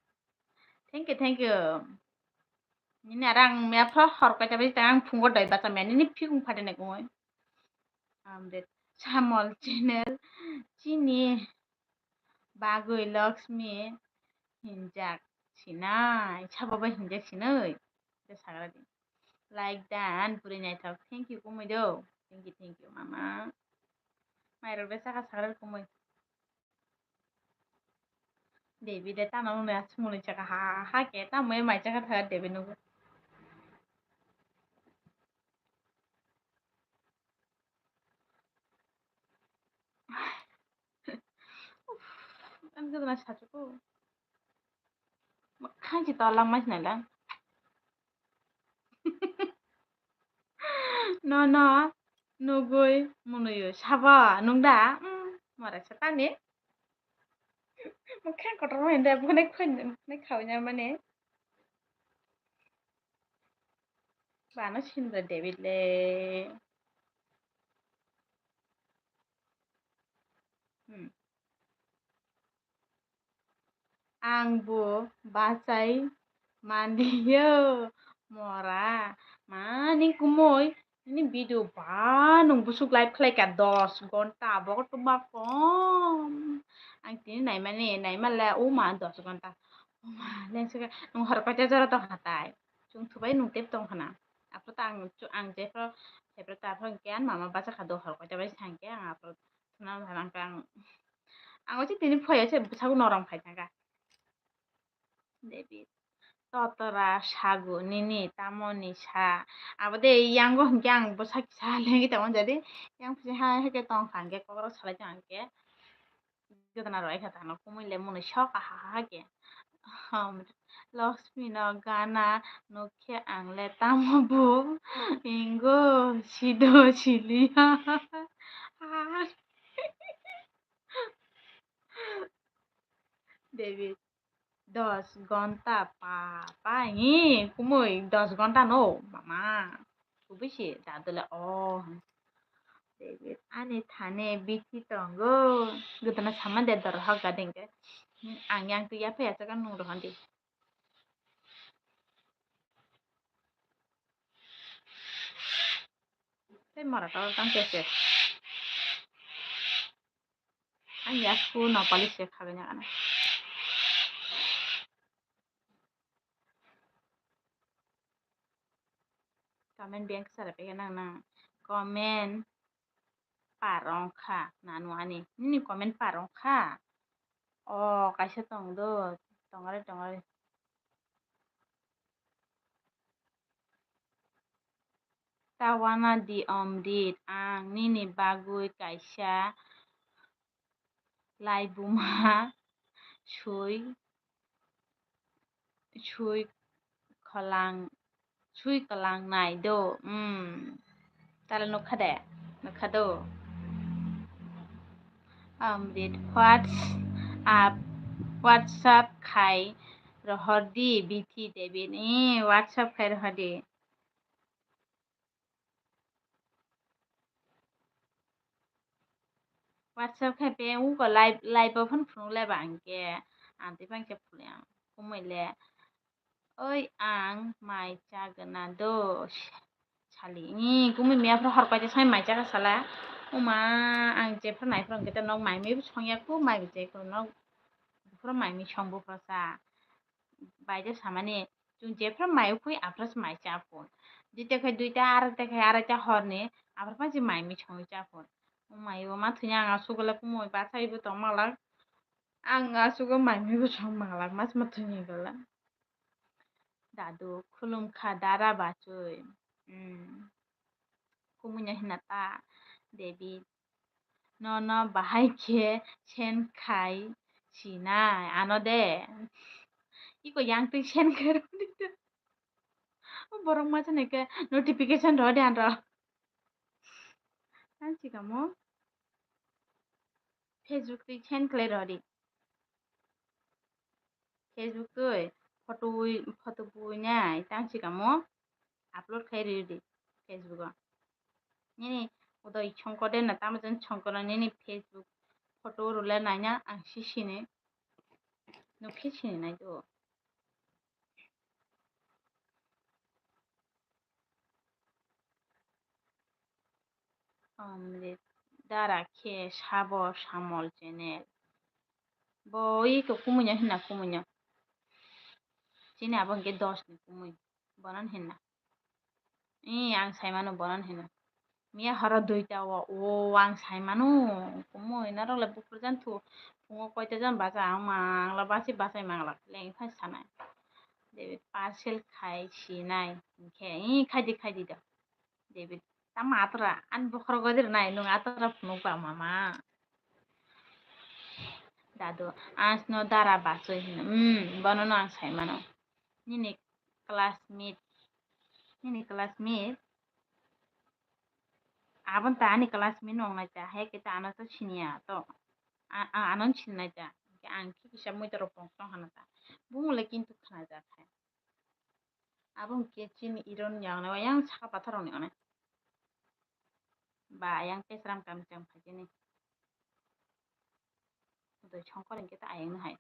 Thank you, thank you. Nini aro ang mia phro hor kaisa bai tang ang phungo doi bacha mia nini phikung phatinai kumui. Amrit Samol channel chini bagwi Lakshmi hinjak sinai, sabo bai hinjak sinai. Khe sagra di. Like dan puri naithok. Thank you kumui do. Thank you, thank you mama. Mairok de saka sagra kumui. Devi de tamo mwnwi aswk mwnwi chakha ha ha khe tamo mai chakha tha Devi nugo. Ang gana sachuko. Makhang si tolang mas nalang. No, no. Nugui munuyu sabo nung da? Mm, mora sa tani. Makhang kotor ma hinde bune khoi bune khawnya mane. Bana sindra David le. Hmm. Ang bo bachai manliyo mora. Mani kumui nini video ba nwng busuk live khlai ka dos gonta abo tuma kom. Ang tini naimani naimale o ma dos gonta. O ma lensika nwng hor koita jora tong hatai. Chwng thubai nwng tep tong khana. Aphuru ta ang, ang jephru, jephru ta phru hwnkhe ani mama bachakha do hor koita bai sa hwnkhe ang aphuru thwna hwnkhe ang, ang ochi tini phoi ochi bwsakgo norong phai thangkha. David. Totora sago nini tamoni sa. Abo de yango hwnkhe ang bwsak sa lengwi tongma jadi. Yang phi ha hwnkhe tong kha hwnkhe kokrok salai tong hwnkhe. Jotona rwai kha tangno kumui le mwnwi sok aha ha khe. Hom, Lakshmi no gana nukhe ang le tamo bo ingo sido siliya. David, dos gonta papa, hi, kumui dos gonta no, mama. Kubui si, dadule, oh. David, ani thane bithi tongo. Gudana sama de dor hok gading ke. Ang yang tu ya phe ya chaga nung rohon di. Tei mora to tang khe se. Ang ya school no pali se khagwi na kana. Comment beng khe sara pekhe nang nang. Comment par wngkha nanu ani. Nini comment par wngkha. O kaisa tong do. Tongare tongare. Tawana di Omrit, ang nini bagwi kaisa laibuma sui, sui kwlang, sui kwlang nai do. Hmm. Tala nukha de? Nukha do. Omrit, what's up? WhatsApp khai rohor di, bithi David. Eh, WhatsApp khai rohor di. WhatsApp khai pe uko live, live o phone phunuk le ba hwnkhe ang tei bangkhe phunui ang kumui le. Oi ang mai chagwna do sali. Ih, kumui miya phuru hor paisa sai mai chakha sala. Uma ang jephuru naiphuru hwnkhe ta nok mai mui bo songya kho mai bo je kho nok buphuru mai mui song buphuru sa. Baide samani chwng jephuru mai ukui aphuru se mai cha phun. Duita khai duita, araita khai araita horni aphuru phai se mai mui songwi cha phun. Umai o ma thwini ang asugula kumui bachai bo tong malak. Ang asugo mai mui bo song malak mas ma thwini gala. Dadu khulum kha dara bachoi. Hmm. Kumui no hina ta David. Nono bahai khe send khai sinai ano de. Iko yang twi send khai rwdi to. O borok masa nai khe notification rw de ano. Tang chikamo Facebook twi send khlai rw di. Facebook twi photo wi, photo bui nai tang chikamo upload khai rw di Facebook o. Nini udai chongkode na tamo jen chongkode nini Facebook photo rwle naina ang si sini nukhi sini nai do. Omrit dara khe sabo samol channel. Bo iko kumuino hinna kumuino. Chini abo hwnkhe dos ni kumui. Bono hinna. Ee, ang sai mano bono hinna. Miya horo duita o, o ang sai mano. Kumui norok le buphuru jan thu. Phungo koita jan bacha ang mangla basi bachai mangla. Leng phai sanai. David parcel khai sinai. Hwnkhe, ee, khaidi khaidi da. David, tamo atora, ani bokhorok goi de rwnai, nwng atora phunuk ba mama. Dadu, ang sino dara bachoi hino. Hmm, bono no ang sai mano. Nini classmate, nini classmate, aboni ta ani classmate no wngnai ta, hai khe ta ano to siniya to. A, a, ano no sinai ta. Ang khe kisa muitorok tong tong hana ta. Bumung le kintu khna jak hai. Abo hwnkhe chini iron ni ang nai, ayang saka pathar rok ni onai. Ba ayang pesram kam chang phaikhe ni. Doi songkor hwnkhe ta ayang no hai.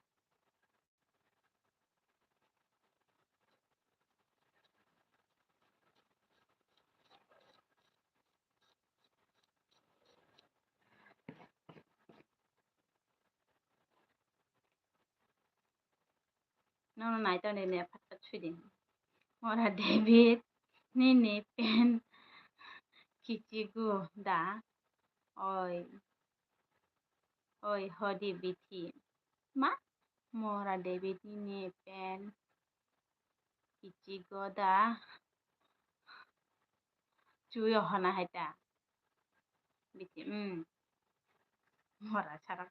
Nono nai tongdi ne phat phat sui di. Mora David nini pen kichigo da? Oi. Oi hodi bithi. Ma? Mora David nini pen kichigo da? Chuyo hona hai ta. Bithi, hmm. Mora sarok.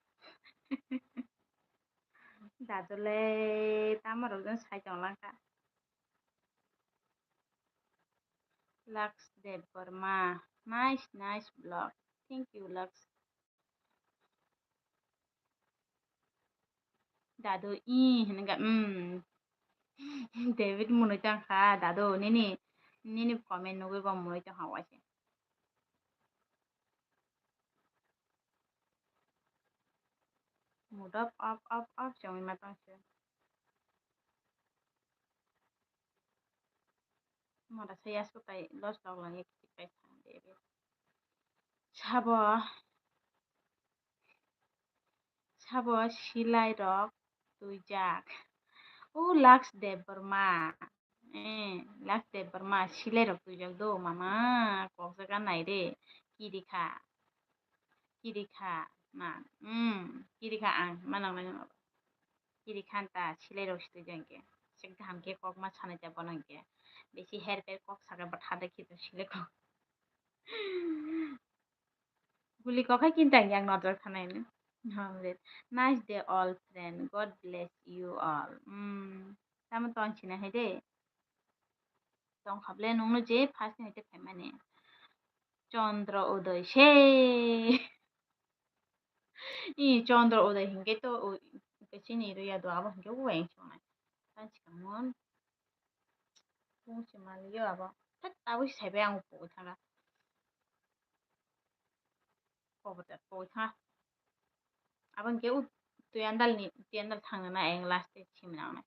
Dadule tamo rok jang sai tong langkha. Lux Debbarma. Nice, nice vlog. Thank you, Lux. Dadu i hinwi kha, mm. David mwnwi tong kha, dadu nini, nini comment nugwi bo mwnwi tong kha waise. Mood off, off, off, off se wngwi ma tong se. Mora se yasku tai loss log lagi kichik pai kha de. Sabo, sabo silai rok tuijak. O Laks Debbarma. Eh, Laks Debbarma silai rok tuijak do mama. Kok jaga nai re. Kiri kha. Kiri kha. Ma. Hmm. Kiri kha ang. Ma nang nang. Kiri khan ta silai rok sitwi jang khe. Sik kaham khe kok ma sanai ta bono hwnkhe. Bisi her per kok saka bo thada khito silai kok. Guli kok hai kinta yang nojor khanai ni. Hamlet. Nice day all friend. God bless you all. Hmm. Tamo ton sina hai de. Tong kha ble nungno je first ni hai te phaimani. Chandra Uday se. I Chandra Uday hinkhe to, o, hinkhe chini rwya do abo hinkhe uaing songnai. Tang sikang mon. Pung se maliyo abo. Thak abo se saibai ang upogwi thanga. Kobo ta pogwi thanga. Abo hinkhe u twi andal ni, twi andal thangna na ayang last day simi nangnai.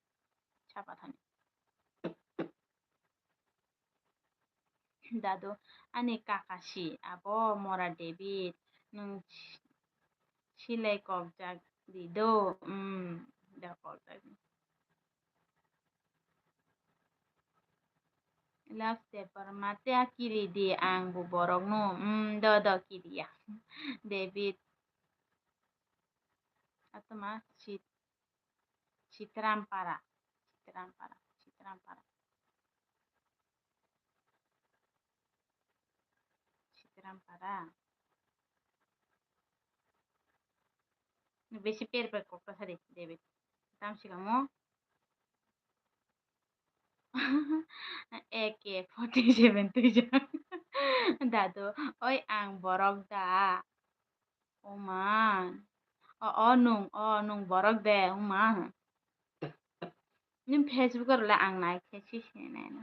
Sapathani. Dadu, ani kaka si, abo mora David, nwng si-, silai kokjak di do, mm, da kokjak di. Last day parma te a kiri di ang bo borok no, mm, do, do, kiri ya. David, atma si Sitram para, Sitram para, Sitram para. Sitram para. Besi per per kok ta sari, David. Tam sikamo. A K forty seven tuijak. Dadu, oi ang borok da. O ma. O, o nung, o nung borok de, o ma. Nini Facebook o rwle ang nai khe si sinai na.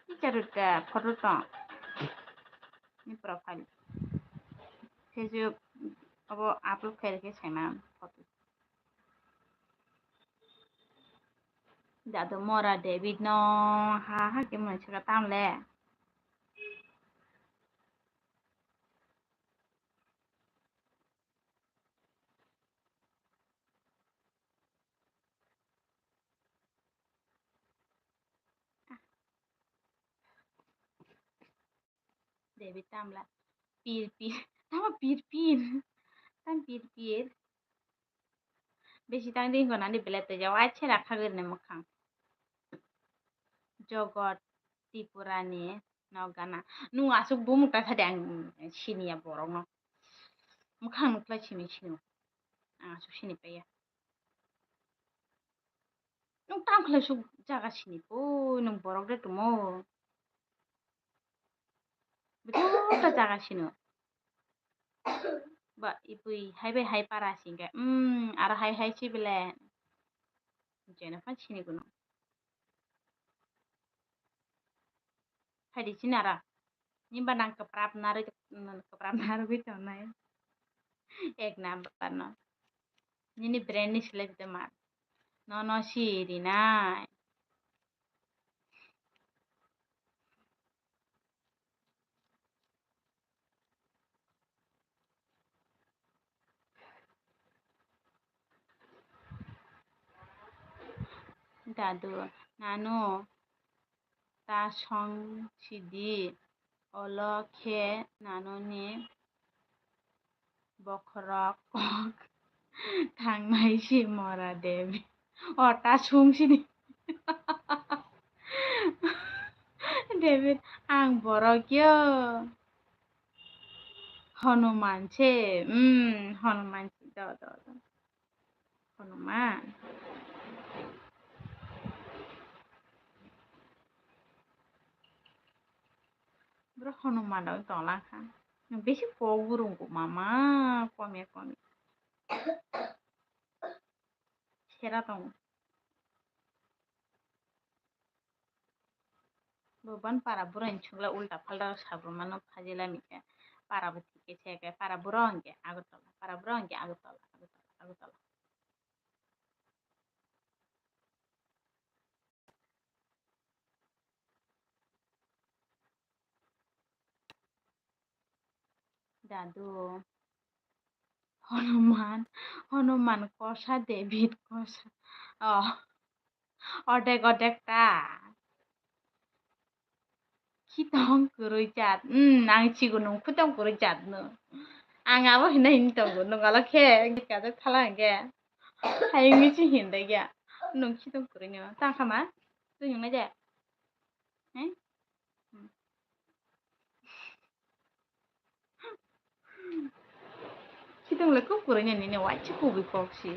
Teacher rwte photo tong. Ni profile. Facebook obo upload khairokhe saima photo. Dadu mora David no ha ha khe mwnwi saka tamle. David tamla pir pir, tamo pir pir, tam pir pir. Besi tang ring gonani belai twijao, ai chera khagwrwini mwkhang. Jogot Tripurani nokgana. Nwng aswk bumung ta sadi ang siniya borokno. Mwkhang nukhlai simi sino. Ang aswk sini paiya. Nwng tamo khlai suk jaga sini pui, nwng borok de tumo. Betul ta jaga sino. Ba, ipui hai bai hai para singke. Hmm, aro hai hai si bele. Jeno phan sini kuno. Phaidi sinara. Nimba nang kwprap narwi, kwprap narwi tongnai. Ek number no. Nini brand ni select de ma. No, no, si rinai. Dadu, nanu ta song sidi, olo khe nanuni bokhorok kok thangnai si mora David. O ta sung sidi. David, ang borok yo. Hanuman se, hmm, Hanuman se, do, do, do. Hanuman. Bro Hanuman rok tonglang kha. Bisi pok burung ko mama, komya komya. Sera tongo. Bo ban para bwrwi ni chwngla ulta phalta sabrum mano phajila mikhe. Para bo thikhe se khe para bwrwi hwnkhe Agartala, para bwrwi hwnkhe Agartala, Agartala, Agartala. Dadu, Hanuman, Hanuman kosa, David kosa. Oh, odek odek ta. Khitong kwrwi jat. Hmm, ang sigo nung khitong kwrwi jat no. Ang abo hina hini tongo. Nung alo khe kajak thala hwnkhe. Hayungni si hindai ya. Nung khitong kwrwi no. Tang kha ma? Twi nung nai de. He? Hmm. Khitong le kok kwrwi nini waisa kubui kok si.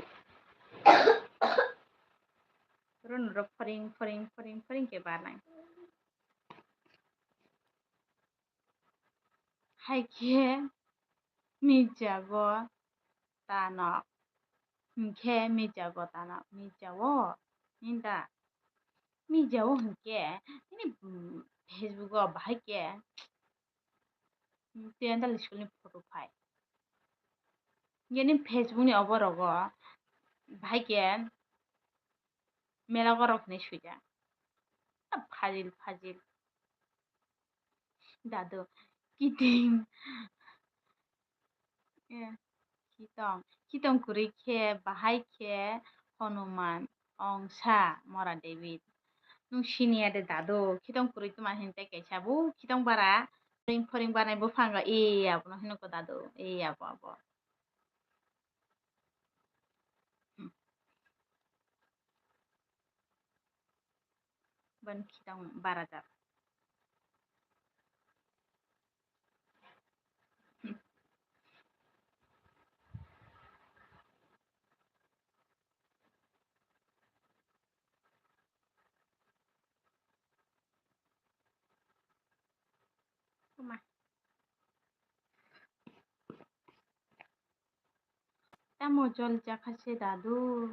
Run rok pharing pharing pharing pharing khe barnai. Hai khe mijago tanok. Hinkhe mijago tanok. Mijao. Hinda. Mijao hinkhe nini, mm, Facebook o bahai khe, mm, Tendal school ni photo phai. Hinkhe nini Facebook ni obo rogo bahai khe mela gorok hinwi swijak. Fajil, fajil. Dadu, kiting. Eh, khitong. Khitong kwrwi khe, bahai khe, Hanuman, ongsa, mora David. Nung siniya de dadu, khitong kwrwi tuma hinte kaisa bo, khitong bara, phoring phoring barnai buphango, e, abono hinwi ko dadu, e, abo, abo. Hmm. Ban khitang barajak. Tamo jol jakha se dadu.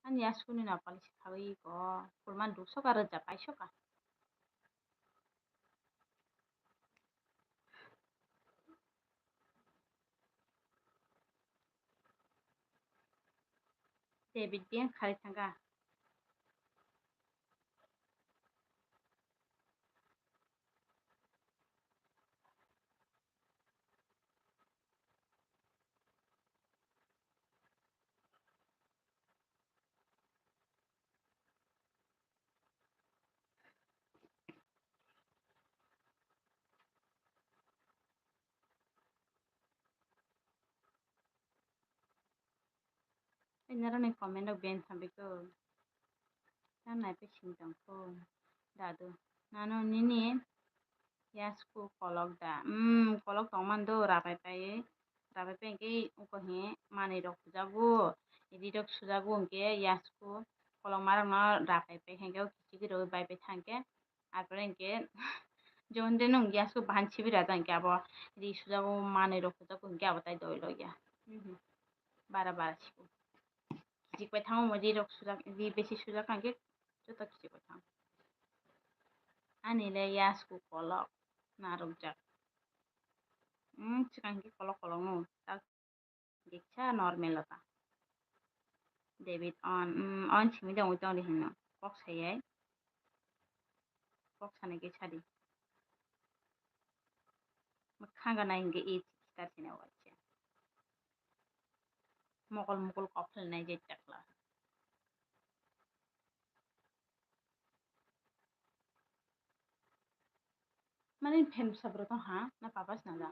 Ani aswkni nokol se khawi ko, pulman duksoka rwjak kaisoka. David biyang khari thangkha. Tei norokni comment rok ben sambai kho. Tamo naipe sing tong kho dadu. Nano nini yasku kolok da? Hmm, kolok tong mando, rapai pai. Rapai pai hwnkhe uko he manwi rok sujago, ri rok sujago hwnkhe yasku kolokma rokno rapai pai hwnkhe o kichigwi rogwi bai pai thangkhe. Arpore hwnkhe jondeno hwnkhe aswk bahan sibira jang hwnkhe abo ri sujago, manwi rok sujago hwnkhe abo tai doi loya. Mhm. Bara bara sibo. Kichik pai thango omo ri rok sujak, ri besi sujak hwnkhe joto kichik pai thango. Ani le yasku kolok narwkjak. Hmm, swkang hwnkhe kolok kolok no. Tak Geksa normal o ta. David on, mm, on simi tongwi tongdi hino. Kok sayai. Kok sanai khe sadi. Mwkhang gana hingke e chikitar sina waisa. Mokol mokol kok khelenai je chakla. Mani fan bwsa bwrwi tong ha, na papa sina da.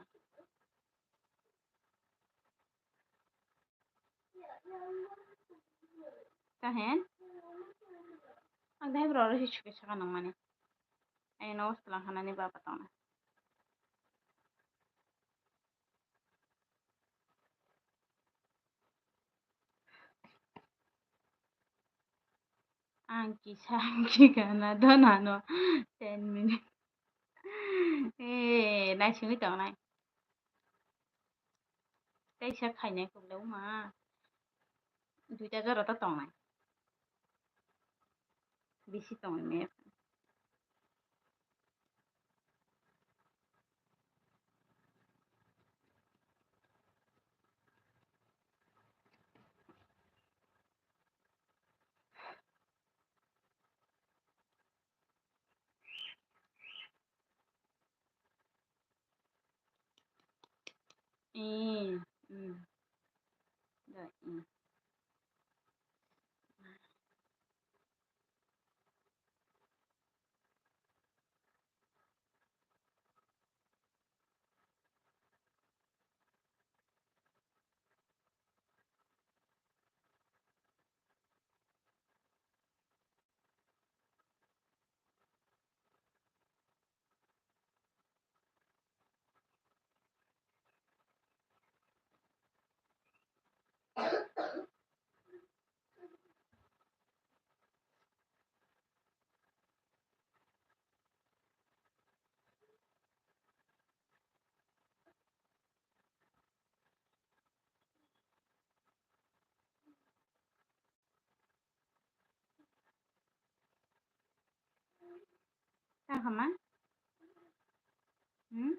Kahen? Ang dai bro ro hisu ke saka nang mani. Ai no wasta lang hanani baba tong. Ang kisa ang kikana donano ten minute. Eh, naisingwi tongnai. Teisa khainai kok le wngma. Duita jora ta tongnai. Bisi tongwi maya. Eh, hmm. Da, eh. Tang kha ma? Hmm?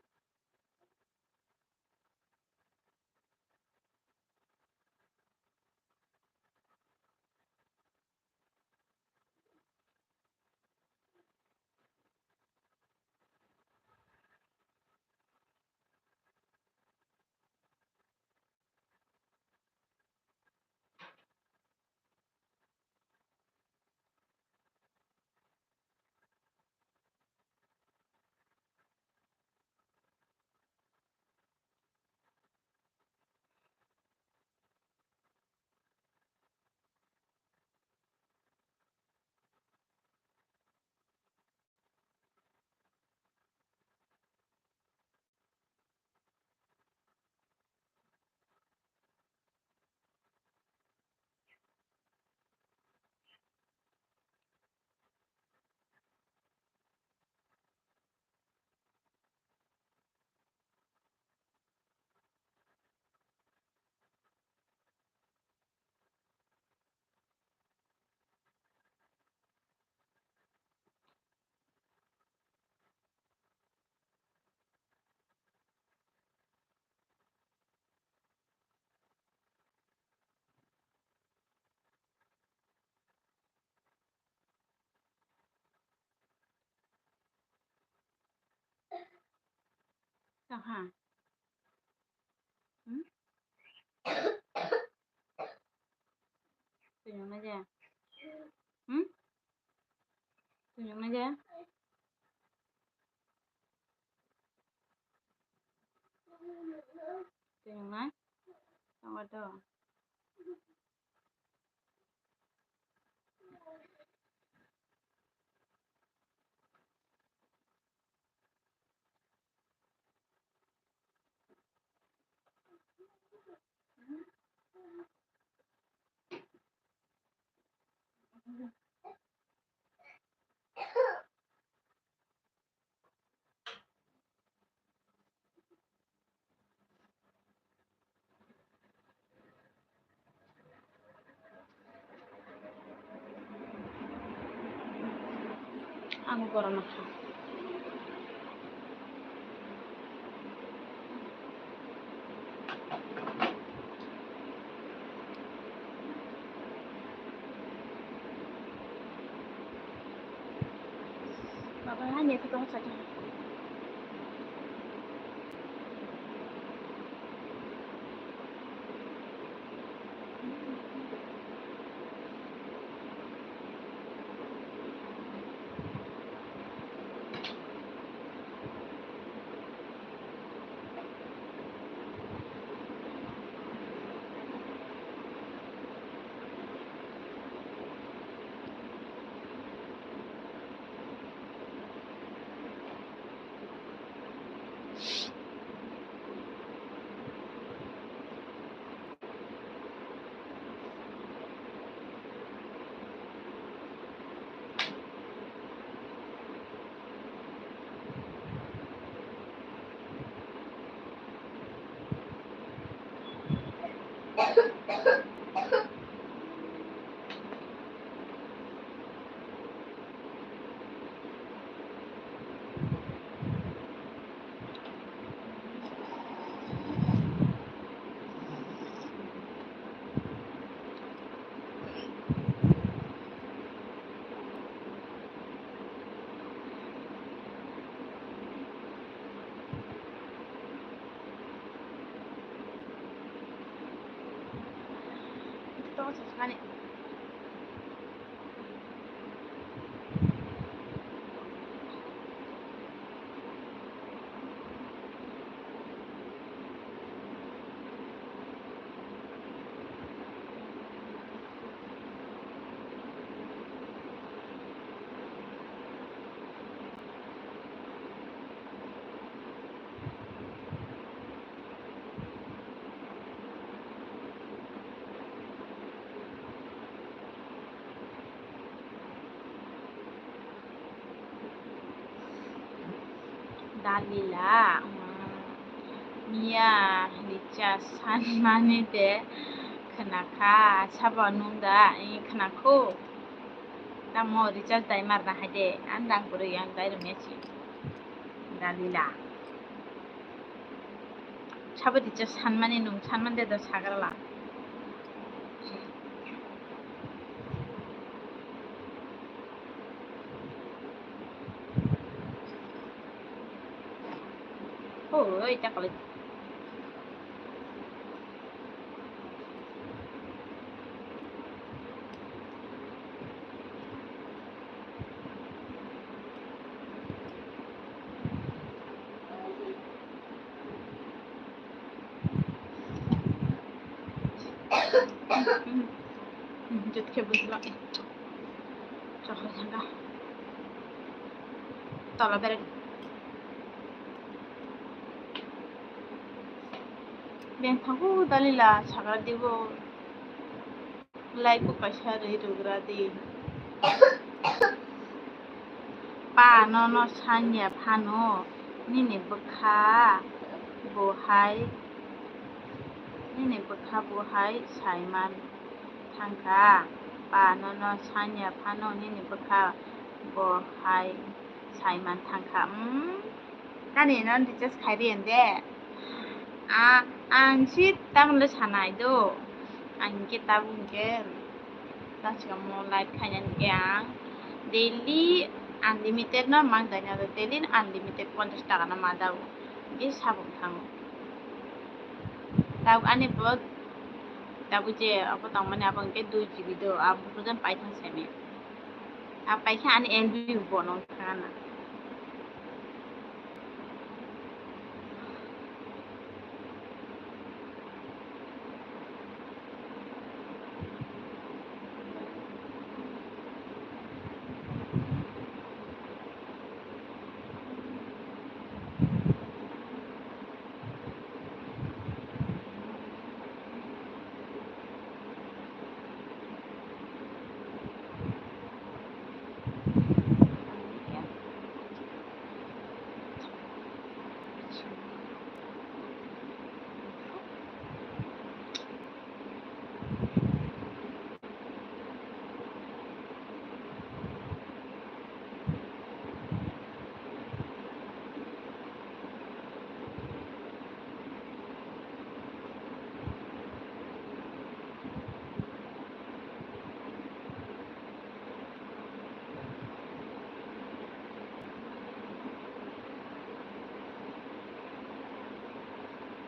Tong ha. Hmm? Twi nung na ja? Hmm? Twi nung na ja? Twi nung na? Tong wa to. Ang borok no kha. Baba, ani ito tong sa. Tongo sasamani. Dalila, mm, miya recharge sanmani de khwnakha, sabo nung da, i khwnakho. Tamo recharge dai marna hai de, ang dang kwrwi ang dai rwmya si. Dalila. Sabo recharge sanmani nung sanmani de do sagrala. Oi, ta kali. Jut khe bujla. Chokri thangkha. Tola berek. Beng thango dalila sagra dibo. Like bo kaisa rwi rwgra di. Pa nono sanya phano nini bwkha bo hai, nini bwkha bo hai saiman thangkha. Pa nono sanya phano nini bwkha bo hai saiman thangkha. Hmm? Tani no recharge khai di ende. A, ang si tamle sanai do. Ang ke tabuk ke. Tachikamo live khaina hwnkhe ang daily unlimited no mang daina do, daily unlimited ponchash taka no ma dago, hwnkhe sabuk thango. Tabuk ani bo tabuk je abo tongmani abo hwnkhe dui G B do, abo bujan paithang seme. Abo paikhe ani N B bo no thangana.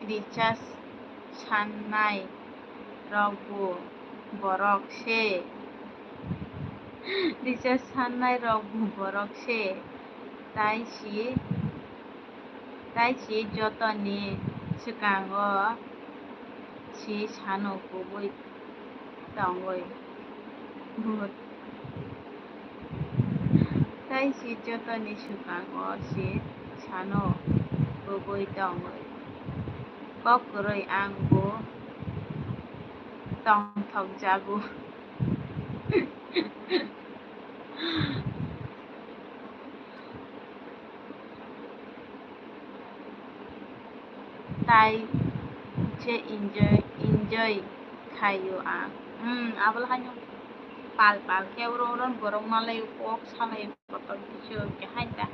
Recharge sannai rok bo borok se. Recharge sannai rok bo borok se. Tai si, tai si jotoni swkango si sano kubui tongwi. Tai si jotoni swkango si sano kubui tongwi. Kok kwrwi ang bo tongthokjago. Tai se enjoy, enjoy khaio ang. Hmm, abole haino pal pal khe oro oro borok malai kok salai kotor kisu khe hai ta.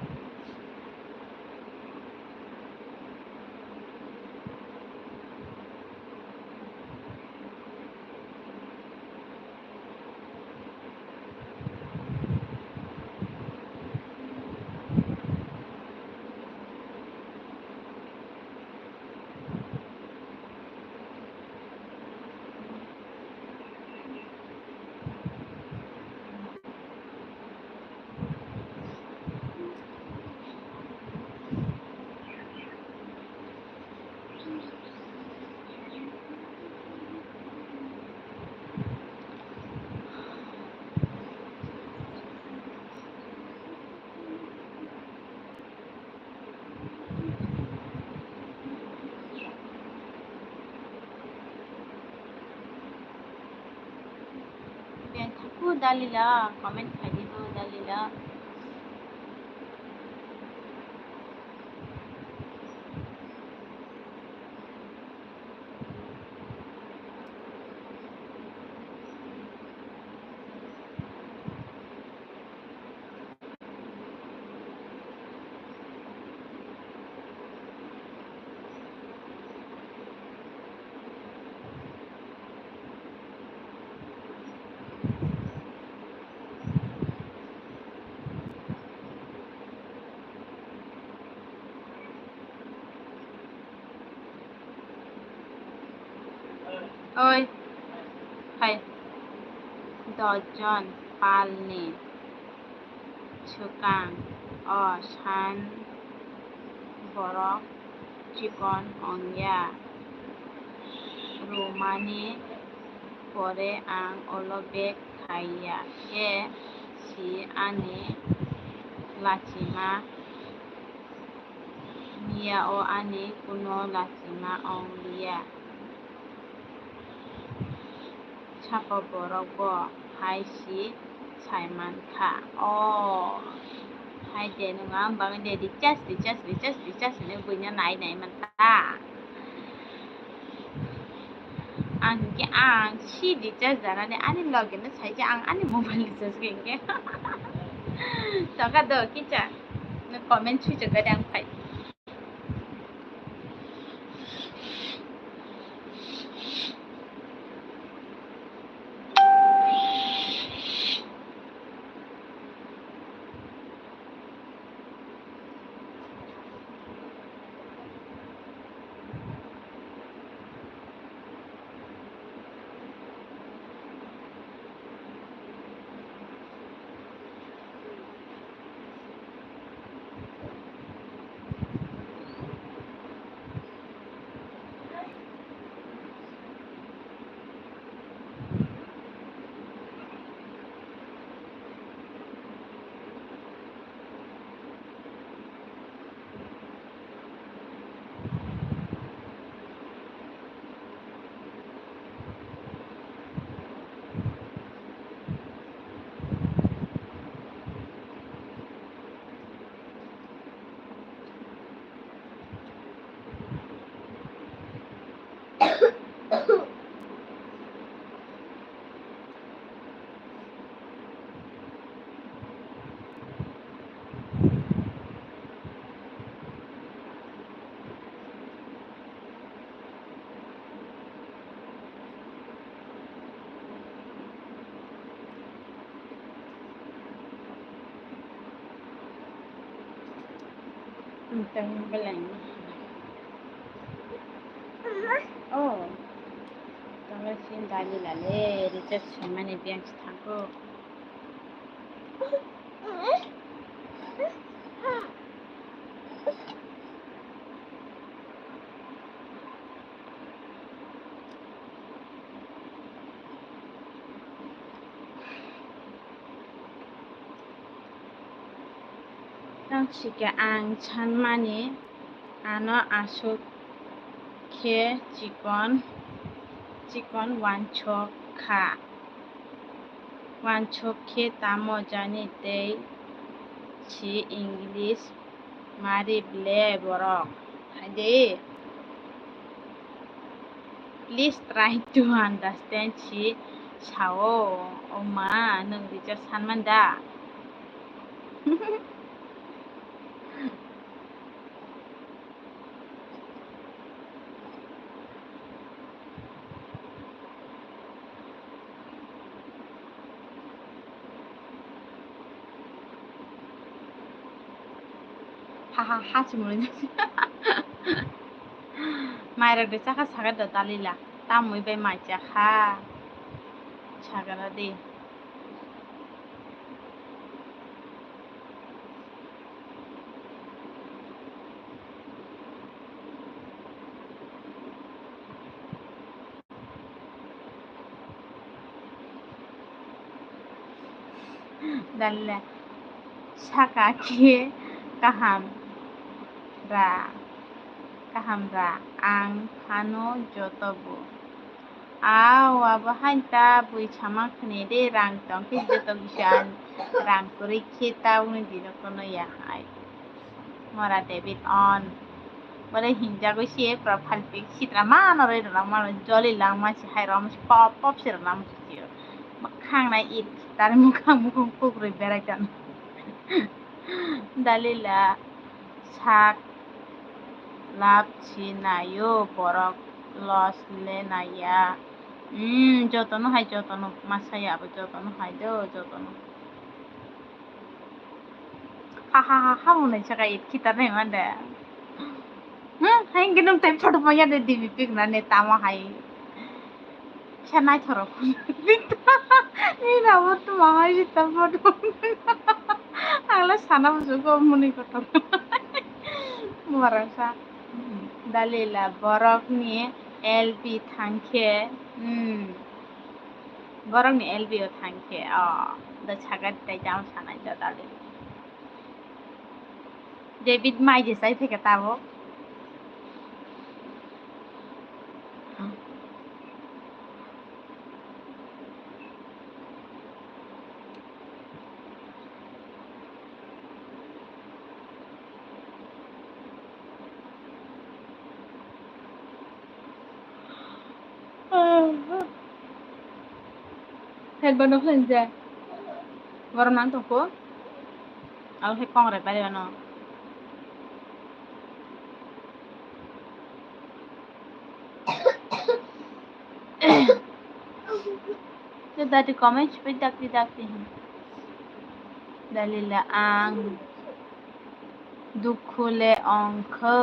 O Dalila, comment khai di o Dalila. Oi, hai, dosh jon palni swkang o san borok chikon wngya rwmani pore ang ulo bag khaiya khe si ani lachima miya o ani kuno lachima wng liya. Saka borok bo hai si sai man kha. O hai de nwng ang bagwi de recharge, recharge, recharge, recharge hinwi buino nai nai man ta. Ang hinkhe ang si recharge janani ani loge no sai je ang ani mobile recharge khe hinkhe. Toka do kicha no comment sui chok gade ang phai. Ang tang beleng. Oh. Tang sin dali lale, recharge semani biang si thago. Tang sika ang sanmani ano aswk khe chikon, chikon wansok kha. Wansok khe tamo jani tei si English mari ble borok. Haide. Please try to understand si sao. O ma, nwng recharge sanman da? Ha ha ha chumui. Mairok de chakha saga da dalila. Tamui bai mai chakha. Sagara de. Dalle saka khe kaham ra, kaham ra, ang phano joto bo. Aw, abo hain ta bui sama khne de, rang tong khe joto kisa rang kwrwi khe ta wngwi dino kono ya hai. Mora David on. Bole hinjagwi se profile pic sitra mano rwi rwna mano joli langma se hai rwma se pop pop se rwna mano se. Bwkhang na it tar mukhang mukhang kukrwi berai tong. Dalila sak lab si nayo borok los le naya. Hmm, jotono hai jotono masaya abo jotono hai do jotono. Ha ha ha ha hwnwi saka it khitar nai mande. Hmm, hai gwnang tai photo panya de dibi pik na ne tamo hai. Khe naithorok. Ni rabo tuma hai sita photo. Ang le sana bujo go muni kotor. Mora sa. Dalila borok ni L B thangkhe. Hmm. Borok ni L B o thangkhe. Oh, da chagat tai jam sanai da dalila. David mai je sai theke tabuk. Headband no khlai je. Borok nang tongkho. Abo khe kong rai pari ano. Te dati comment sipui dakti dakti hin. Dalila ang dukhu le ongkho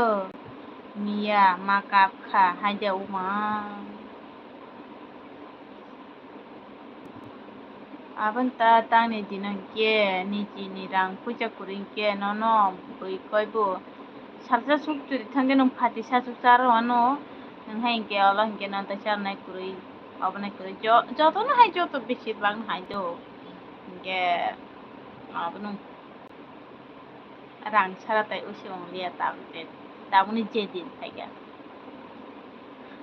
miya ma kapkha haide uma. Aboni ta tangni dino hinkhe nijini rang puisa kwrwi hinkhe nono bui koibo salsa suk churi thangkhe nwng phati sachuk charo ano, nwng hai hinkhe olo hinkhe nono ta charnai kwrwi, obo nai kwrwi jo-, jotono hai joto besir bak no hai do hinkhe obo nwng. Rang sara tai usi wngliya tabuk je, tabukni je din phaikha.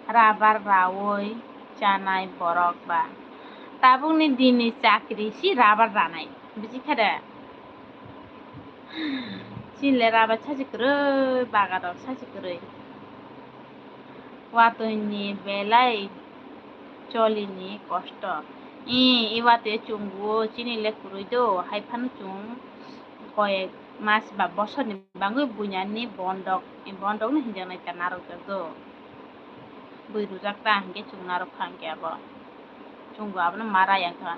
Rabar raui chanai borok ba. Tabukni dinni chakri si rabar ranai. Bujikha de? Chini le rabar sachi kwrwi, bagarok sachi kwrwi. Watwi ni belai choli ni kosto. I, i watwi chungo chini le kwrwi do, hai phano chung koyek mas ba bosor ni bangwi buinani bondok, bondok no hinjaknai ta narwkjak do. Bui rwjak ta hinkhe chwng narwk kha hinkhe abo. Chwng bo abono ma rayang kha.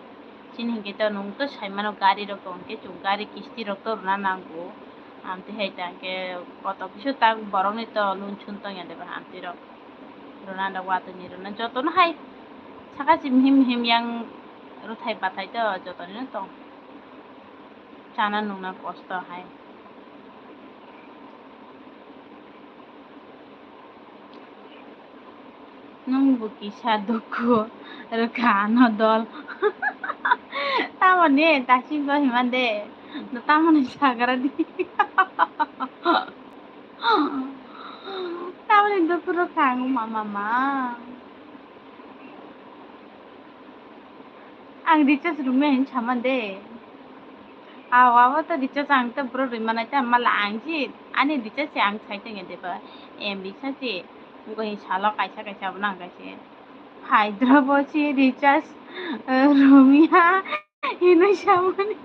Chini hinkhe to nwng to sai mano gari rok tong hinkhe chwng gari kisti rok to rwna nango. Amtwi hai ta hinkhe koto kisu tak borok ni to lunchun tong ya de ba amtwi rok. Rwna da watwi ni rwna joto no hai saka si mihim mihim yang rwthai bathai to joto ni no tong. Chana nungna kosto hai. Nwng bo kisa dukhu rwkha ano dol. Tamoni daising go hima de. Tamoni sagra di. Tamoni dukhu rwkha ang mama ma. Ang recharge rwmani hinwi sama de. Aw, abo to recharge ang to bro rwmani ta mala ang si ani recharge se ang sai tongya de ba. M B sa se. Ngo hi salo kaisa kaisa abo nang kaisa. Phaidra bo si recharge, eh, rwmya hinwi samani.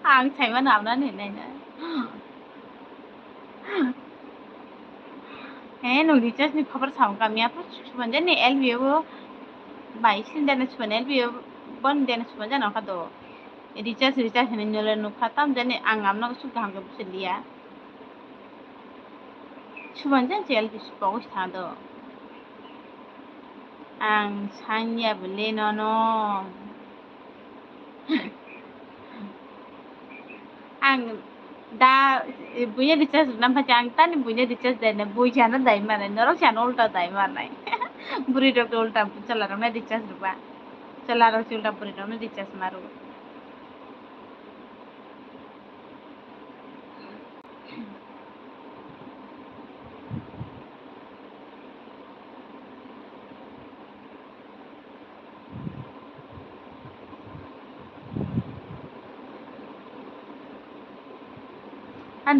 Ang saimano abnani hinwi na. He, nwng recharge ni khobor sao kami, aphuru subanjani L B O bai sin dena suban L B O bon dena subanjani okha do. Recharge, recharge hinwi nole nukha, tamjani ang amno suk kaham khe busi liya. Subanjani L B O pogwi sa do. Ang sanya bwle nono. Ang da, eh, buya recharge rwna phaikha, ang tani buya recharge dai na, bui sana dai mane, norok sana ulta dai mane. Bwrwi rok ulta, chwla rok na recharge rwba. Chwla rok se ulta bwrwi rok na recharge maru.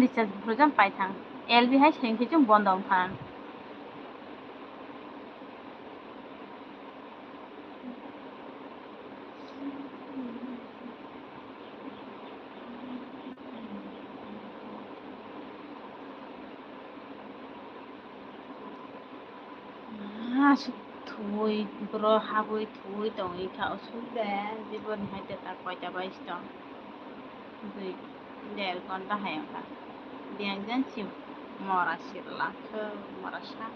Recharge program paithang. L B hai sengkhe chwng bondo wngkha. Ah, aswk thuwi, bwrwi habwi thuwi tongwi kha, aswk de, jiboni hai data koita bai tong. Dui, der ghonta hai wngkha. Biyang jan si mora sirla khe, mora sa.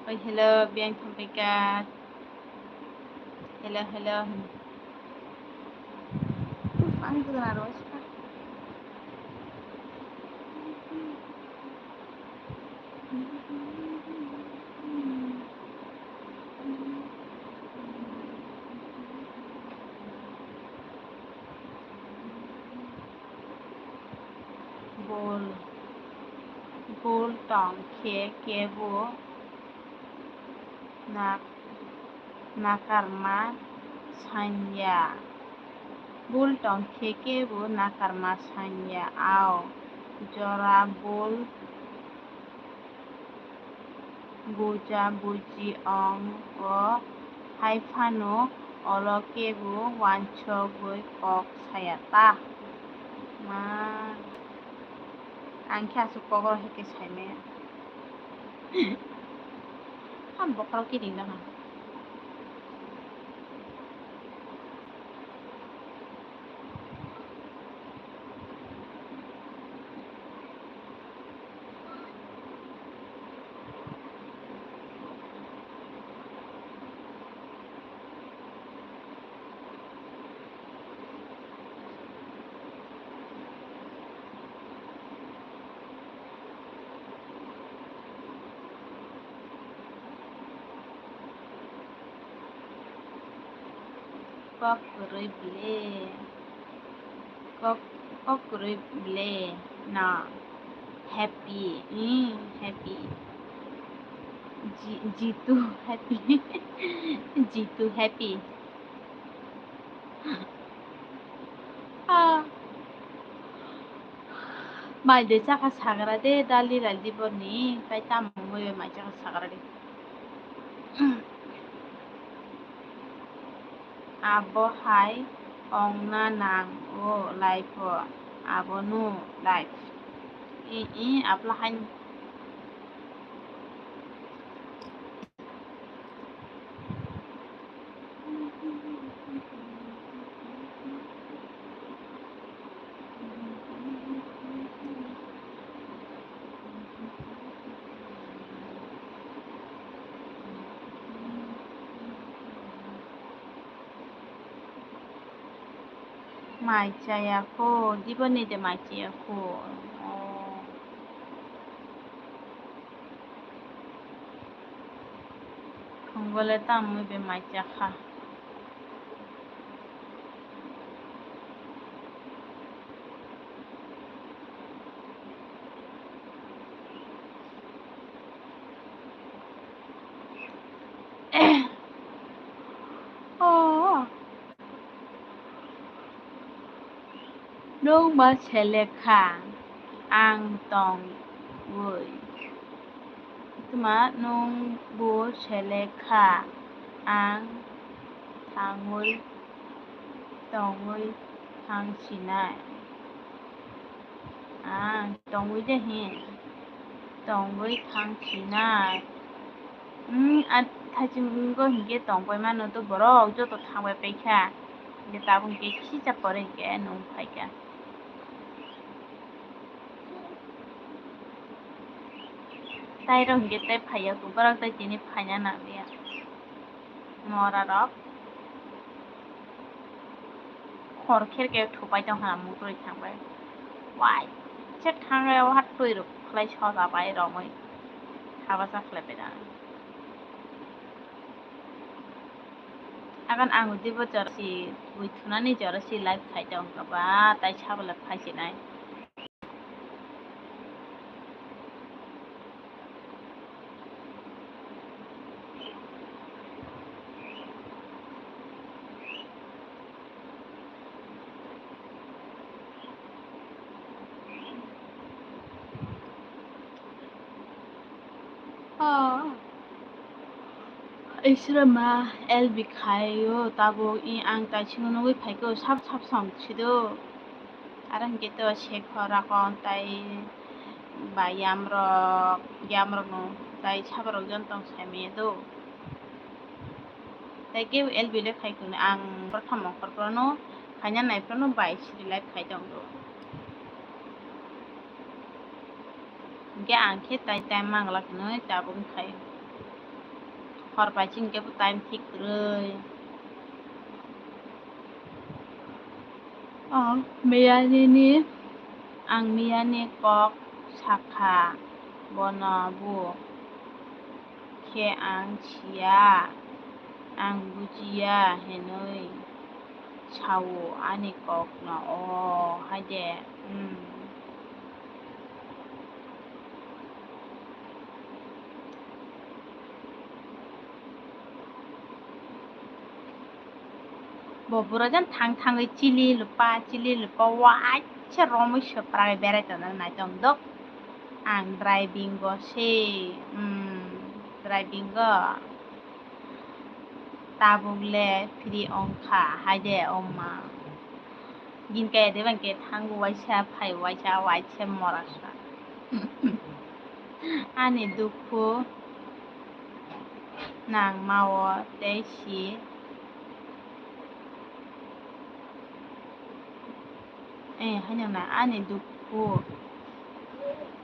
Oi, hello, biyang thangpaikha. Hello, hello. Ang tu na ro. Bul, bul tong khe kebo na-, nakarma sanya. Bul tong khe kebo nakarma sanya. Ao jora bul buja buji ong o, hai phano olo kebo wansogwi kok saya ta. Ma, ang khe aswk kok rw hai khe sai maya. Ham bokhorok kiring no ha. Kok kwrwi ble. Kok, kok kwrwi ble. Na. Happy. Hmm, happy. Ji-, Jitu happy. Jitu happy. Ah. Mai de chakha sagra de, dali lal di boni, tai tamo mai chakha sagra de. Abo hai ongna nang o life o, abo no life. I, i, apla hai. Mai chaya kho, diboni de mai chaya kho. Oh. Khungo le tamwi be mai cha kha. Oh. Nwng ba selek kha, ang tongwi. Tma nwng bo selek kha, ang thangwi, tongwi thang sinai. Ang tongwi de hin, tongwi thang sinai. Hmm, a, thaiching wngkha hinkhe tongpai mano to borok, joto thangbai paikha. Hinkhe tabuk hinkhe khisa pore hinkhe nwng phaikha. Tai rok hinkhe tai phaiya, borok tai tini phaina nangliya. Mora rok. Khor kher khe thupai tong kha, mutrui thangbai. Wai, se thangre o hat twi rok khlai soja bai romwi. Habasa khlai pai da. Agan ang udibo jora si, ui thunani jora si live khai tong kha ba, tai sabole phai sinai. Isra ma L B khaio tabuk i ang taisino nugwi phaikhe sap sap song sido. Aro hinkhe to Shekhar Rakon tai ba yamrok, yamrokno tai saborok jontong saimanya do. Tai kebo L B le khai kunu ang prothom ongkhor phano khaina nai phano bai siri live khai tong do. Hinkhe ang khe tai time mangla hinwi tabuk khai. Hor bai chini kebo time thik kwrwi. Ang miyani ni, ang miyani kok sakha bono bu khe ang siya, ang bujiya hinwi sao ani kokno, o hai de, hmm. Bo bwrwi jan thang thangwi chili lupa, chili lupa, waisa romwi swprak berai tongna naitong dok. Ang driving o se, hmm, driving o. Tabuk le free ongkha, hai de, oma. Gini kaya de bang ke thango waisa, phai waisa, waisa morasa. Ani dukhu nangma o tei si. Eh, haino na ani dukhu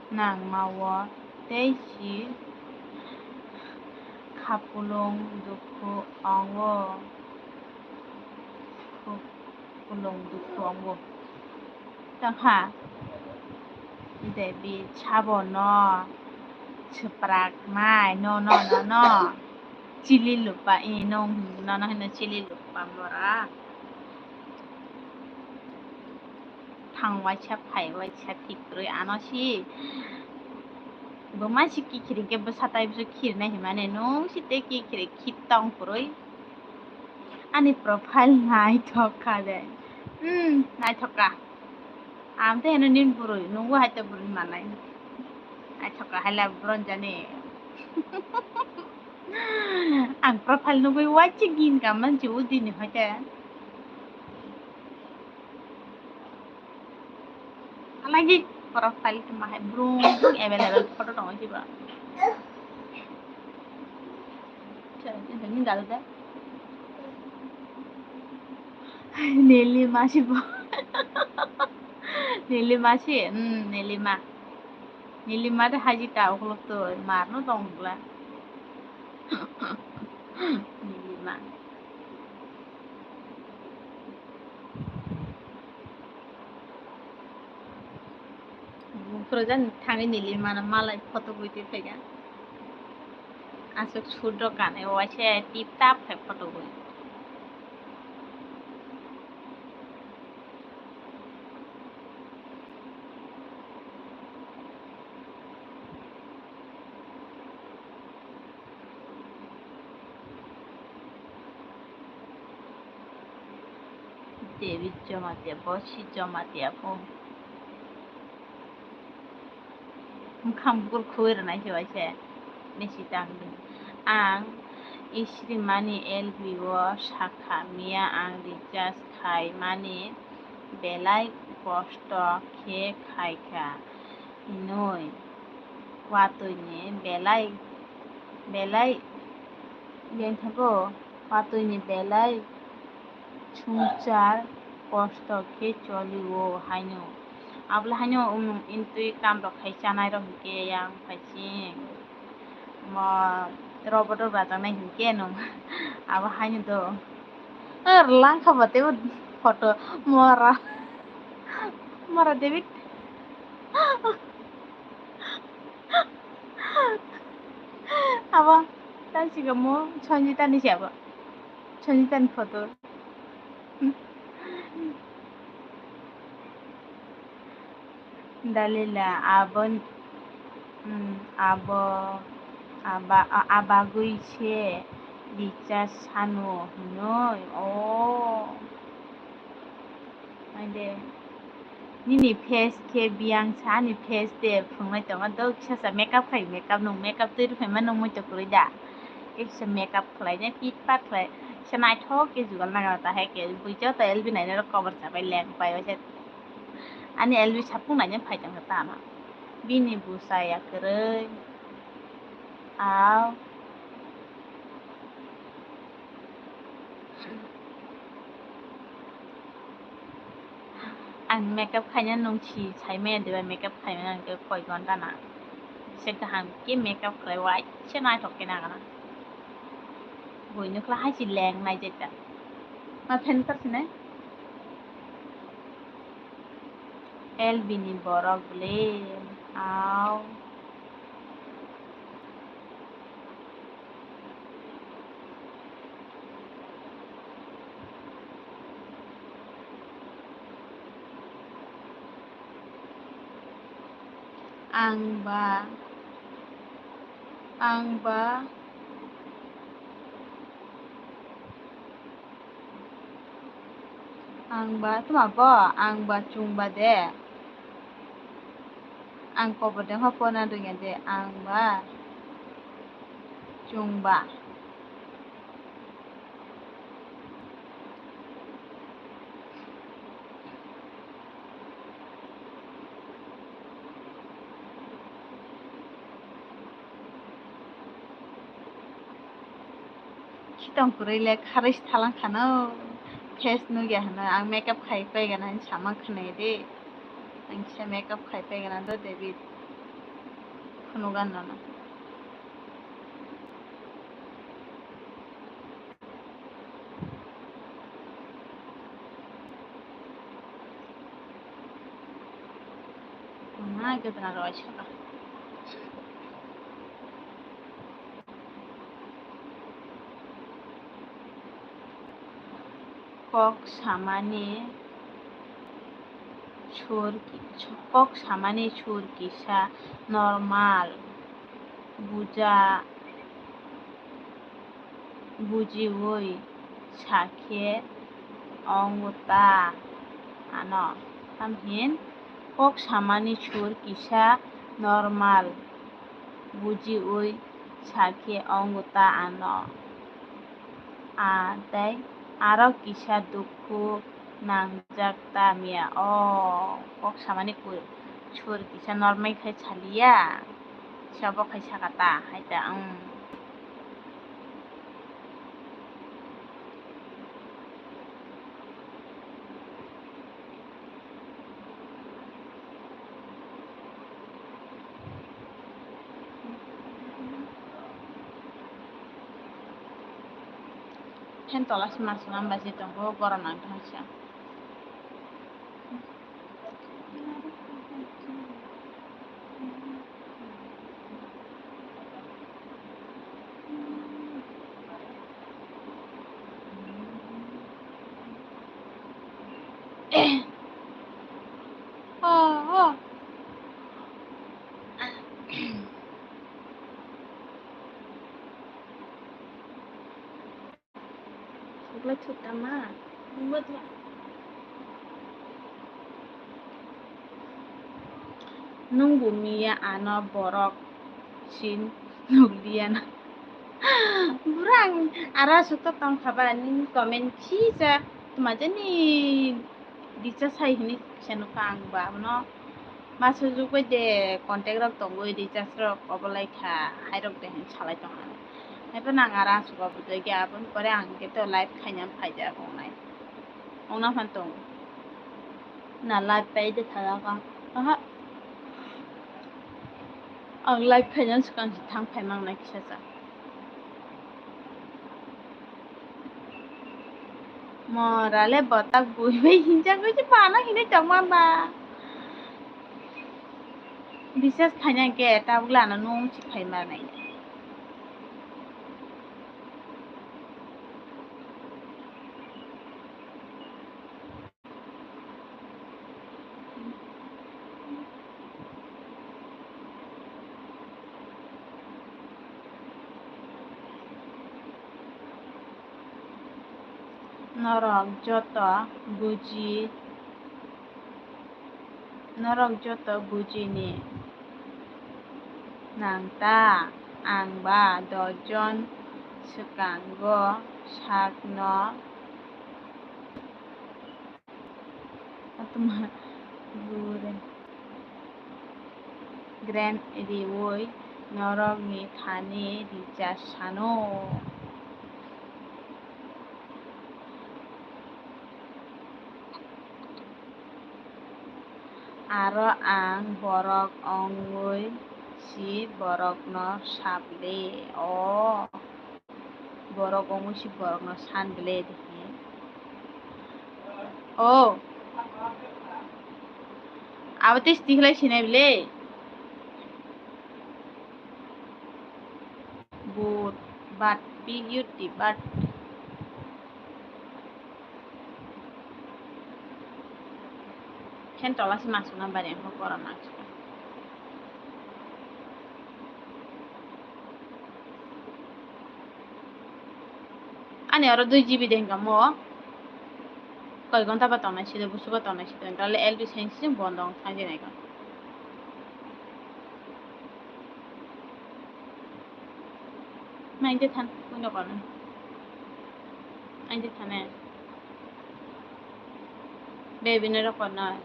nangma o tei si khapulung dukhu ongo. Khapulung dukhu ongo. Tangkha. Debi sabo no swprak nai, no, no, no, no. Chili lupa, eh, no, no, no, no, chili lupa mora. Thang waisa, phai waisa, thik kwrwi ano si. Bo ma si kikhiri khe bwsa tai bwsa khirna himani, nung si tei kikhiri khit tong kwrwi. Ani profile naithok kha de. Hmm, naithok kha. Ang tei heno nini bwrwi, nungbo hai tei bwrwi manai. Naithok kha hai la bwrwi jani. Ang profile nugwi waisa gini kha mansi o dini hai tei. Halagi profile tongma hai brum brum available photo tongo kiba. Ni dal de. Nili masi bo. Nili masi, hmm, Nili ma. Nili ma de haji ta ukuluk to mar no tong bla. Nili ma. Bufru jan thangwi Nili mano malai photo bui twi phaikha. Aswk sudro kanwi waisa tip tap khai photo bui. David Jamatia, Bosi Jamatia po. Bwkhang bukur khwi rwnai se waisa mesi tangdi. Ang Isrimani L B o sakha, miya ang recharge khai mani belai kosto khe khaikha hinwi. Watwi ni belai, belai, beng thago, watwi ni belai songchar kosto khe choli o haino. Abole haino, um, intwi kam rok khai chanai rok hinkhe yang phaising. Mo robot rok rajaknai hinkhe nung. Abo haino do. Er langkha ba teibo photo mora. Mora David. Abo, tang sikamo Sanjita ni se abo. Sanjita ni photo. Dalila, abo, hmm, abo, aba, a-, abagwi se recharge sano hinoi. Oh. Ai de. Nini face khe biyang sa, ani face de phungnai tongo, do kisa sa makeup khai, makeup nung makeup twi rwphaima nung muitu kwrwi da. Kisa makeup khlaina fit pat khlai, kisa naithok khe jugal nangma ta hai khe bui joto L B nainai rok kobar chabai leng pai waisa. Ani L B sapung naina phai tongkha tama. Bini bwsa ya kwrwi. Aw. Ang makeup khaina nung si sai maya diba, makeup khaina nang koi gonta na. Se kaham ke makeup khlai waisa naithok khe nang na. Buino khla hai si leng nai jeta. Ma phen kar sinai. L B ni borok bwle. Aw. Ang ba, ang ba, ang ba, tuma bo, ang ba chwng ba de. Ang kobo de ho pona rwngya de, ang ba chwng ba. Khitong kwrwi le kharwi thalang khano, face nugya hwnwi ang makeup khai paigana hinwi sama khwnai de. Ang kisa makeup khai paigana do David. Phunugan nono. Tongna gana roi saka. Kok samani sur ki-, kok samani sur kisa normal, buja, bujiwi sakhe wngo ta ano. Tamhin kok samani sur kisa normal, bujiwi sakhe wngo ta ano. A tei aro kisa dukhu nangjak ta miya. O kok samani ku-, sur kisa normal khai saliya. Kisa bo khai saka ta hai ta, um. Phen tola se ma swnam bai se tongo, gorom nang tong se. Oh, oh. Suklai thuk tama. Nwng bo miya ano borok sin nukliya na. Bura ang aro aswk to tongkha ba, nini comment khisa tuma jani dicha sai hini kisa nukha ang ba abono. Ma sujukbai de contact rok tongwi recharge rok obolai kha, hai rok de hin salai tong ang. Haiphano ang aro aswk o bwtwi khe aboni pore ang khe to live khaina phaijak wngnai. Wngna phan tong. Na live pai de thalaka. Aha. Ang live khaina swkang se thang phai mang nai kisa sa. Mora le botak bui bai hinjak bai se bana hinwi tongma ba. Bisas khaina ke tabuk lana nung si phai ma nai. Norok joto buji, Norok joto bujini nang ta, ang ba dosh jon swkango sakno atma gure grand riwi norokni thani rija sano. Aro ang borok wngwi si borokno sable. O borok wngwi si borokno san ble de he. O abo tei stick lai sinai ble. But, but, B U T, but. Phen tola si masuk na bari ang kok korom nang sika. Ani oro dui G B de hingka mo. Koi gonta ba tongnai side, busu ba tongnai side, hingka le L B science ni bondo wng thang di nai kha. Nain de than, puno kono. Nain de thane. Baby ne rokon noi.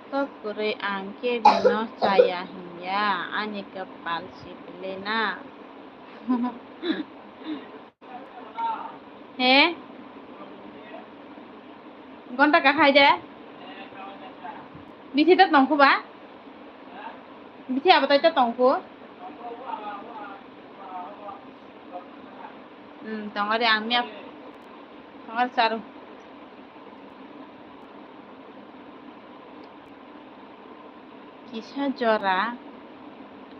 Kok kwrwi ang kebino chaya hinya, ani kwpal sibili na. He? Gonta kahai de? Bithi ta tongkhu ba? Bithi abo tai ta tongkhu? Hmm, tongari ang miya. Tongari saru. Kisa jora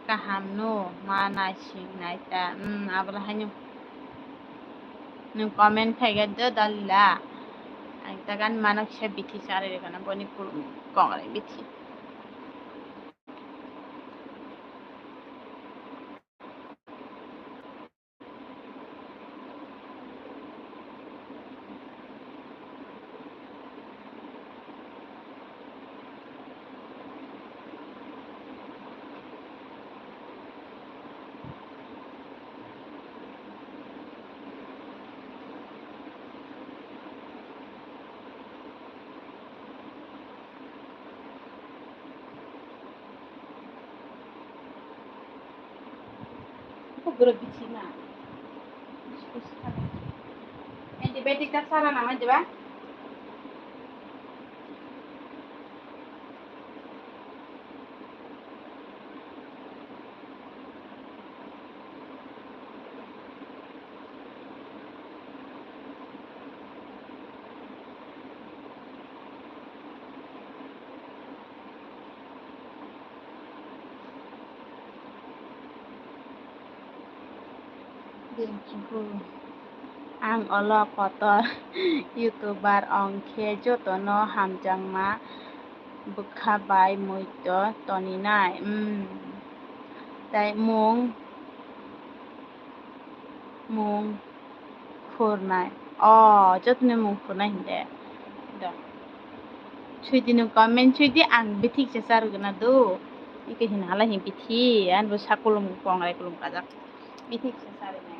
kaham no ma naising naita. Hmm, abla haino. Nwng comment khaikha do dalila. Ang tagan mano kisa bithi sari rekana boni kulum kongre bithi. Antibiotic ta sara nang diba? Ang olo kotor YouTuber ongkhe jotono hamjakma bwkha bai muito toninai. Umm. Tai mung, mung khurnai. O, jotoni mung khurnai hinde. Do. Suidi no comment suidi ang bithik se charwgwna do. Ike hin hala hin bithi, ang bo sakulum kongrai kulum kajak. Bithik se charwgwna.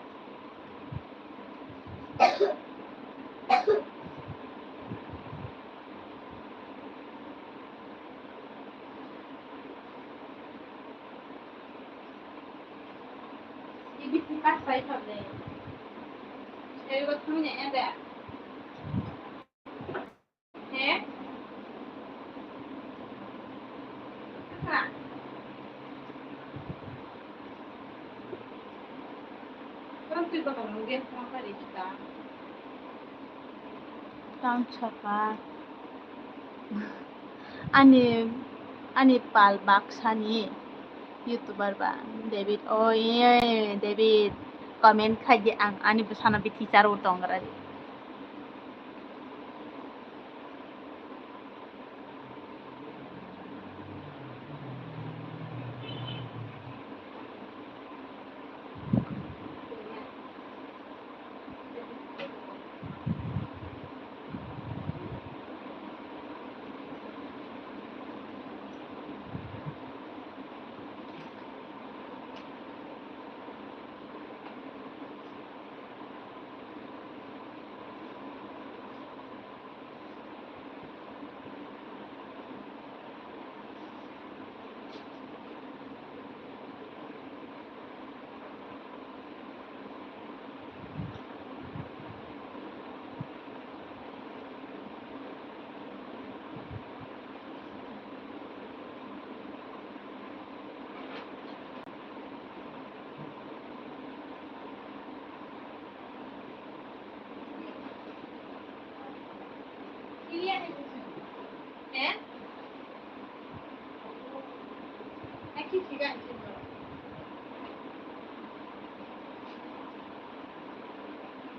Tang saka. Ani, ani pal baksani YouTuber ba David. O, ye, David. Comment khai di ang ani bwsano bithi charw tongra di.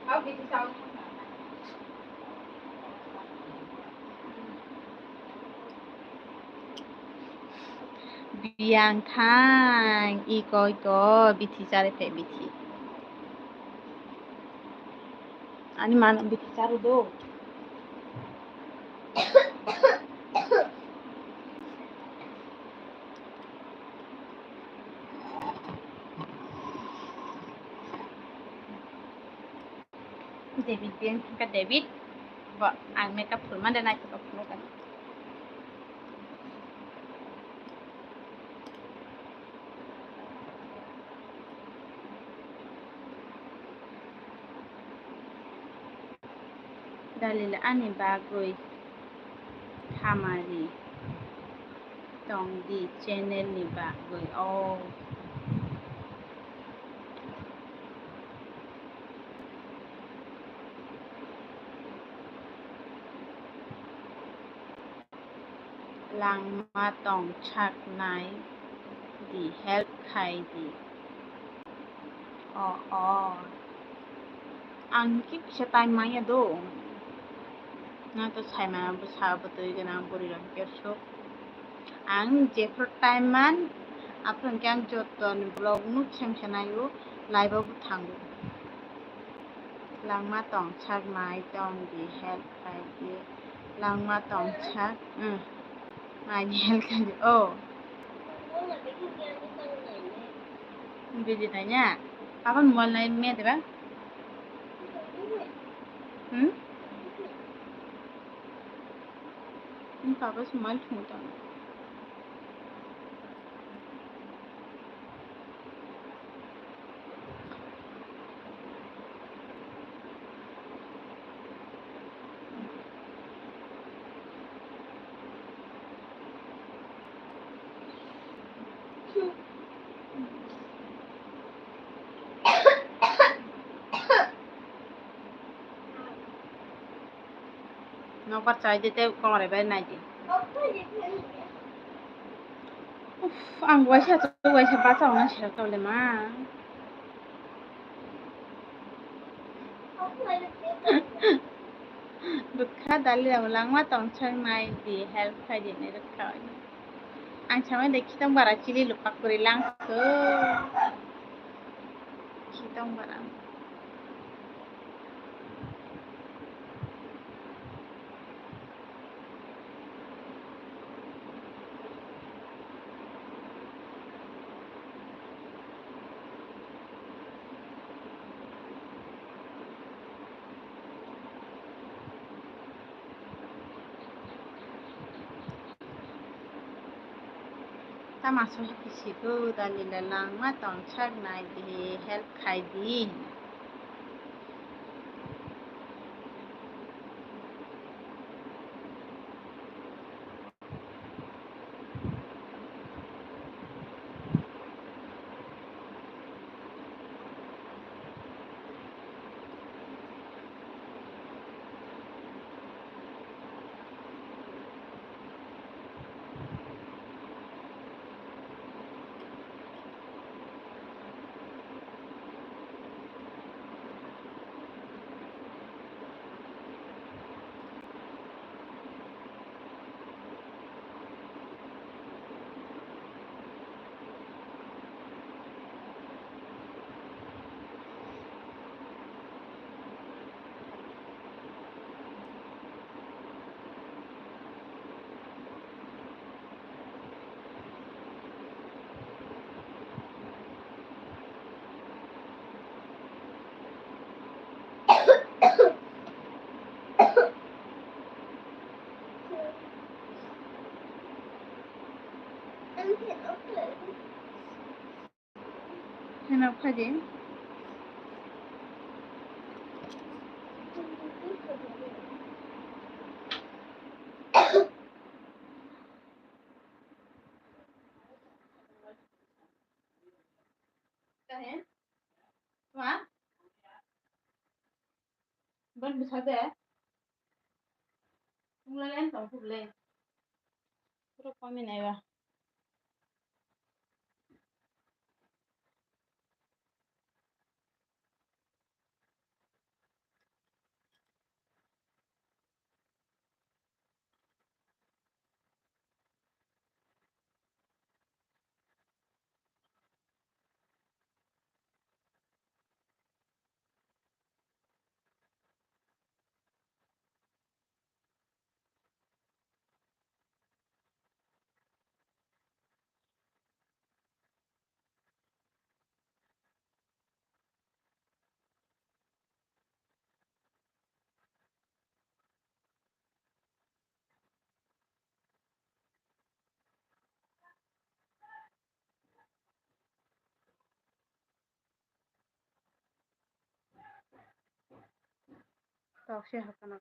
Biyang thang, iko, iko, bithi chari phe, bithi. Ani mano bithi charu do. David, biyang thangkha David. Bo ang makeup phulmani naithok phulmani. Dalila ani bagwi khamari tongdi channel ni bagwi o. Langma tong sak nai di, help khai di. O, o. Ang kisa time manya do. Na to saima bwsa bwtwi gwnang bwrwi rok kersuk. Ang jephru time man, aphuru hwnkhe ang joto ni vlog nuk sem se naio, live o bo thango. Langma tong sak nai tong di, help khai di. Langma tong sak, hmm. Nai di, help khai di. Oh. Bidi tanya. Apa mobile nai me de ba? Hmm? Ini papa mobile phone tong. Nokbar chai de tei komor bai nai di. Uff, ang waisa, waisa bachao na sir kau le ma. Rwkha dali rok langma tong sak nai di, help khai di hinwi rwkha. Ang sama de khitong bara chili lupak kwrwi lang so. Khitong bara. Tama sohi pisigo dalila langma tong sak nai di, help khai di. Heno phaidi. Kahe? Wa? Ban bisa de? Mula lain tong pule. Pura kami nai wa. Tok se hakana.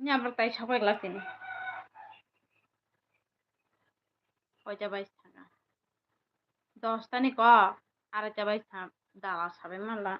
Nya bwrwi tai sokoi glass tini. Koita bai saka. Dos tani kok, arai ta bai sam, dala sabai manla.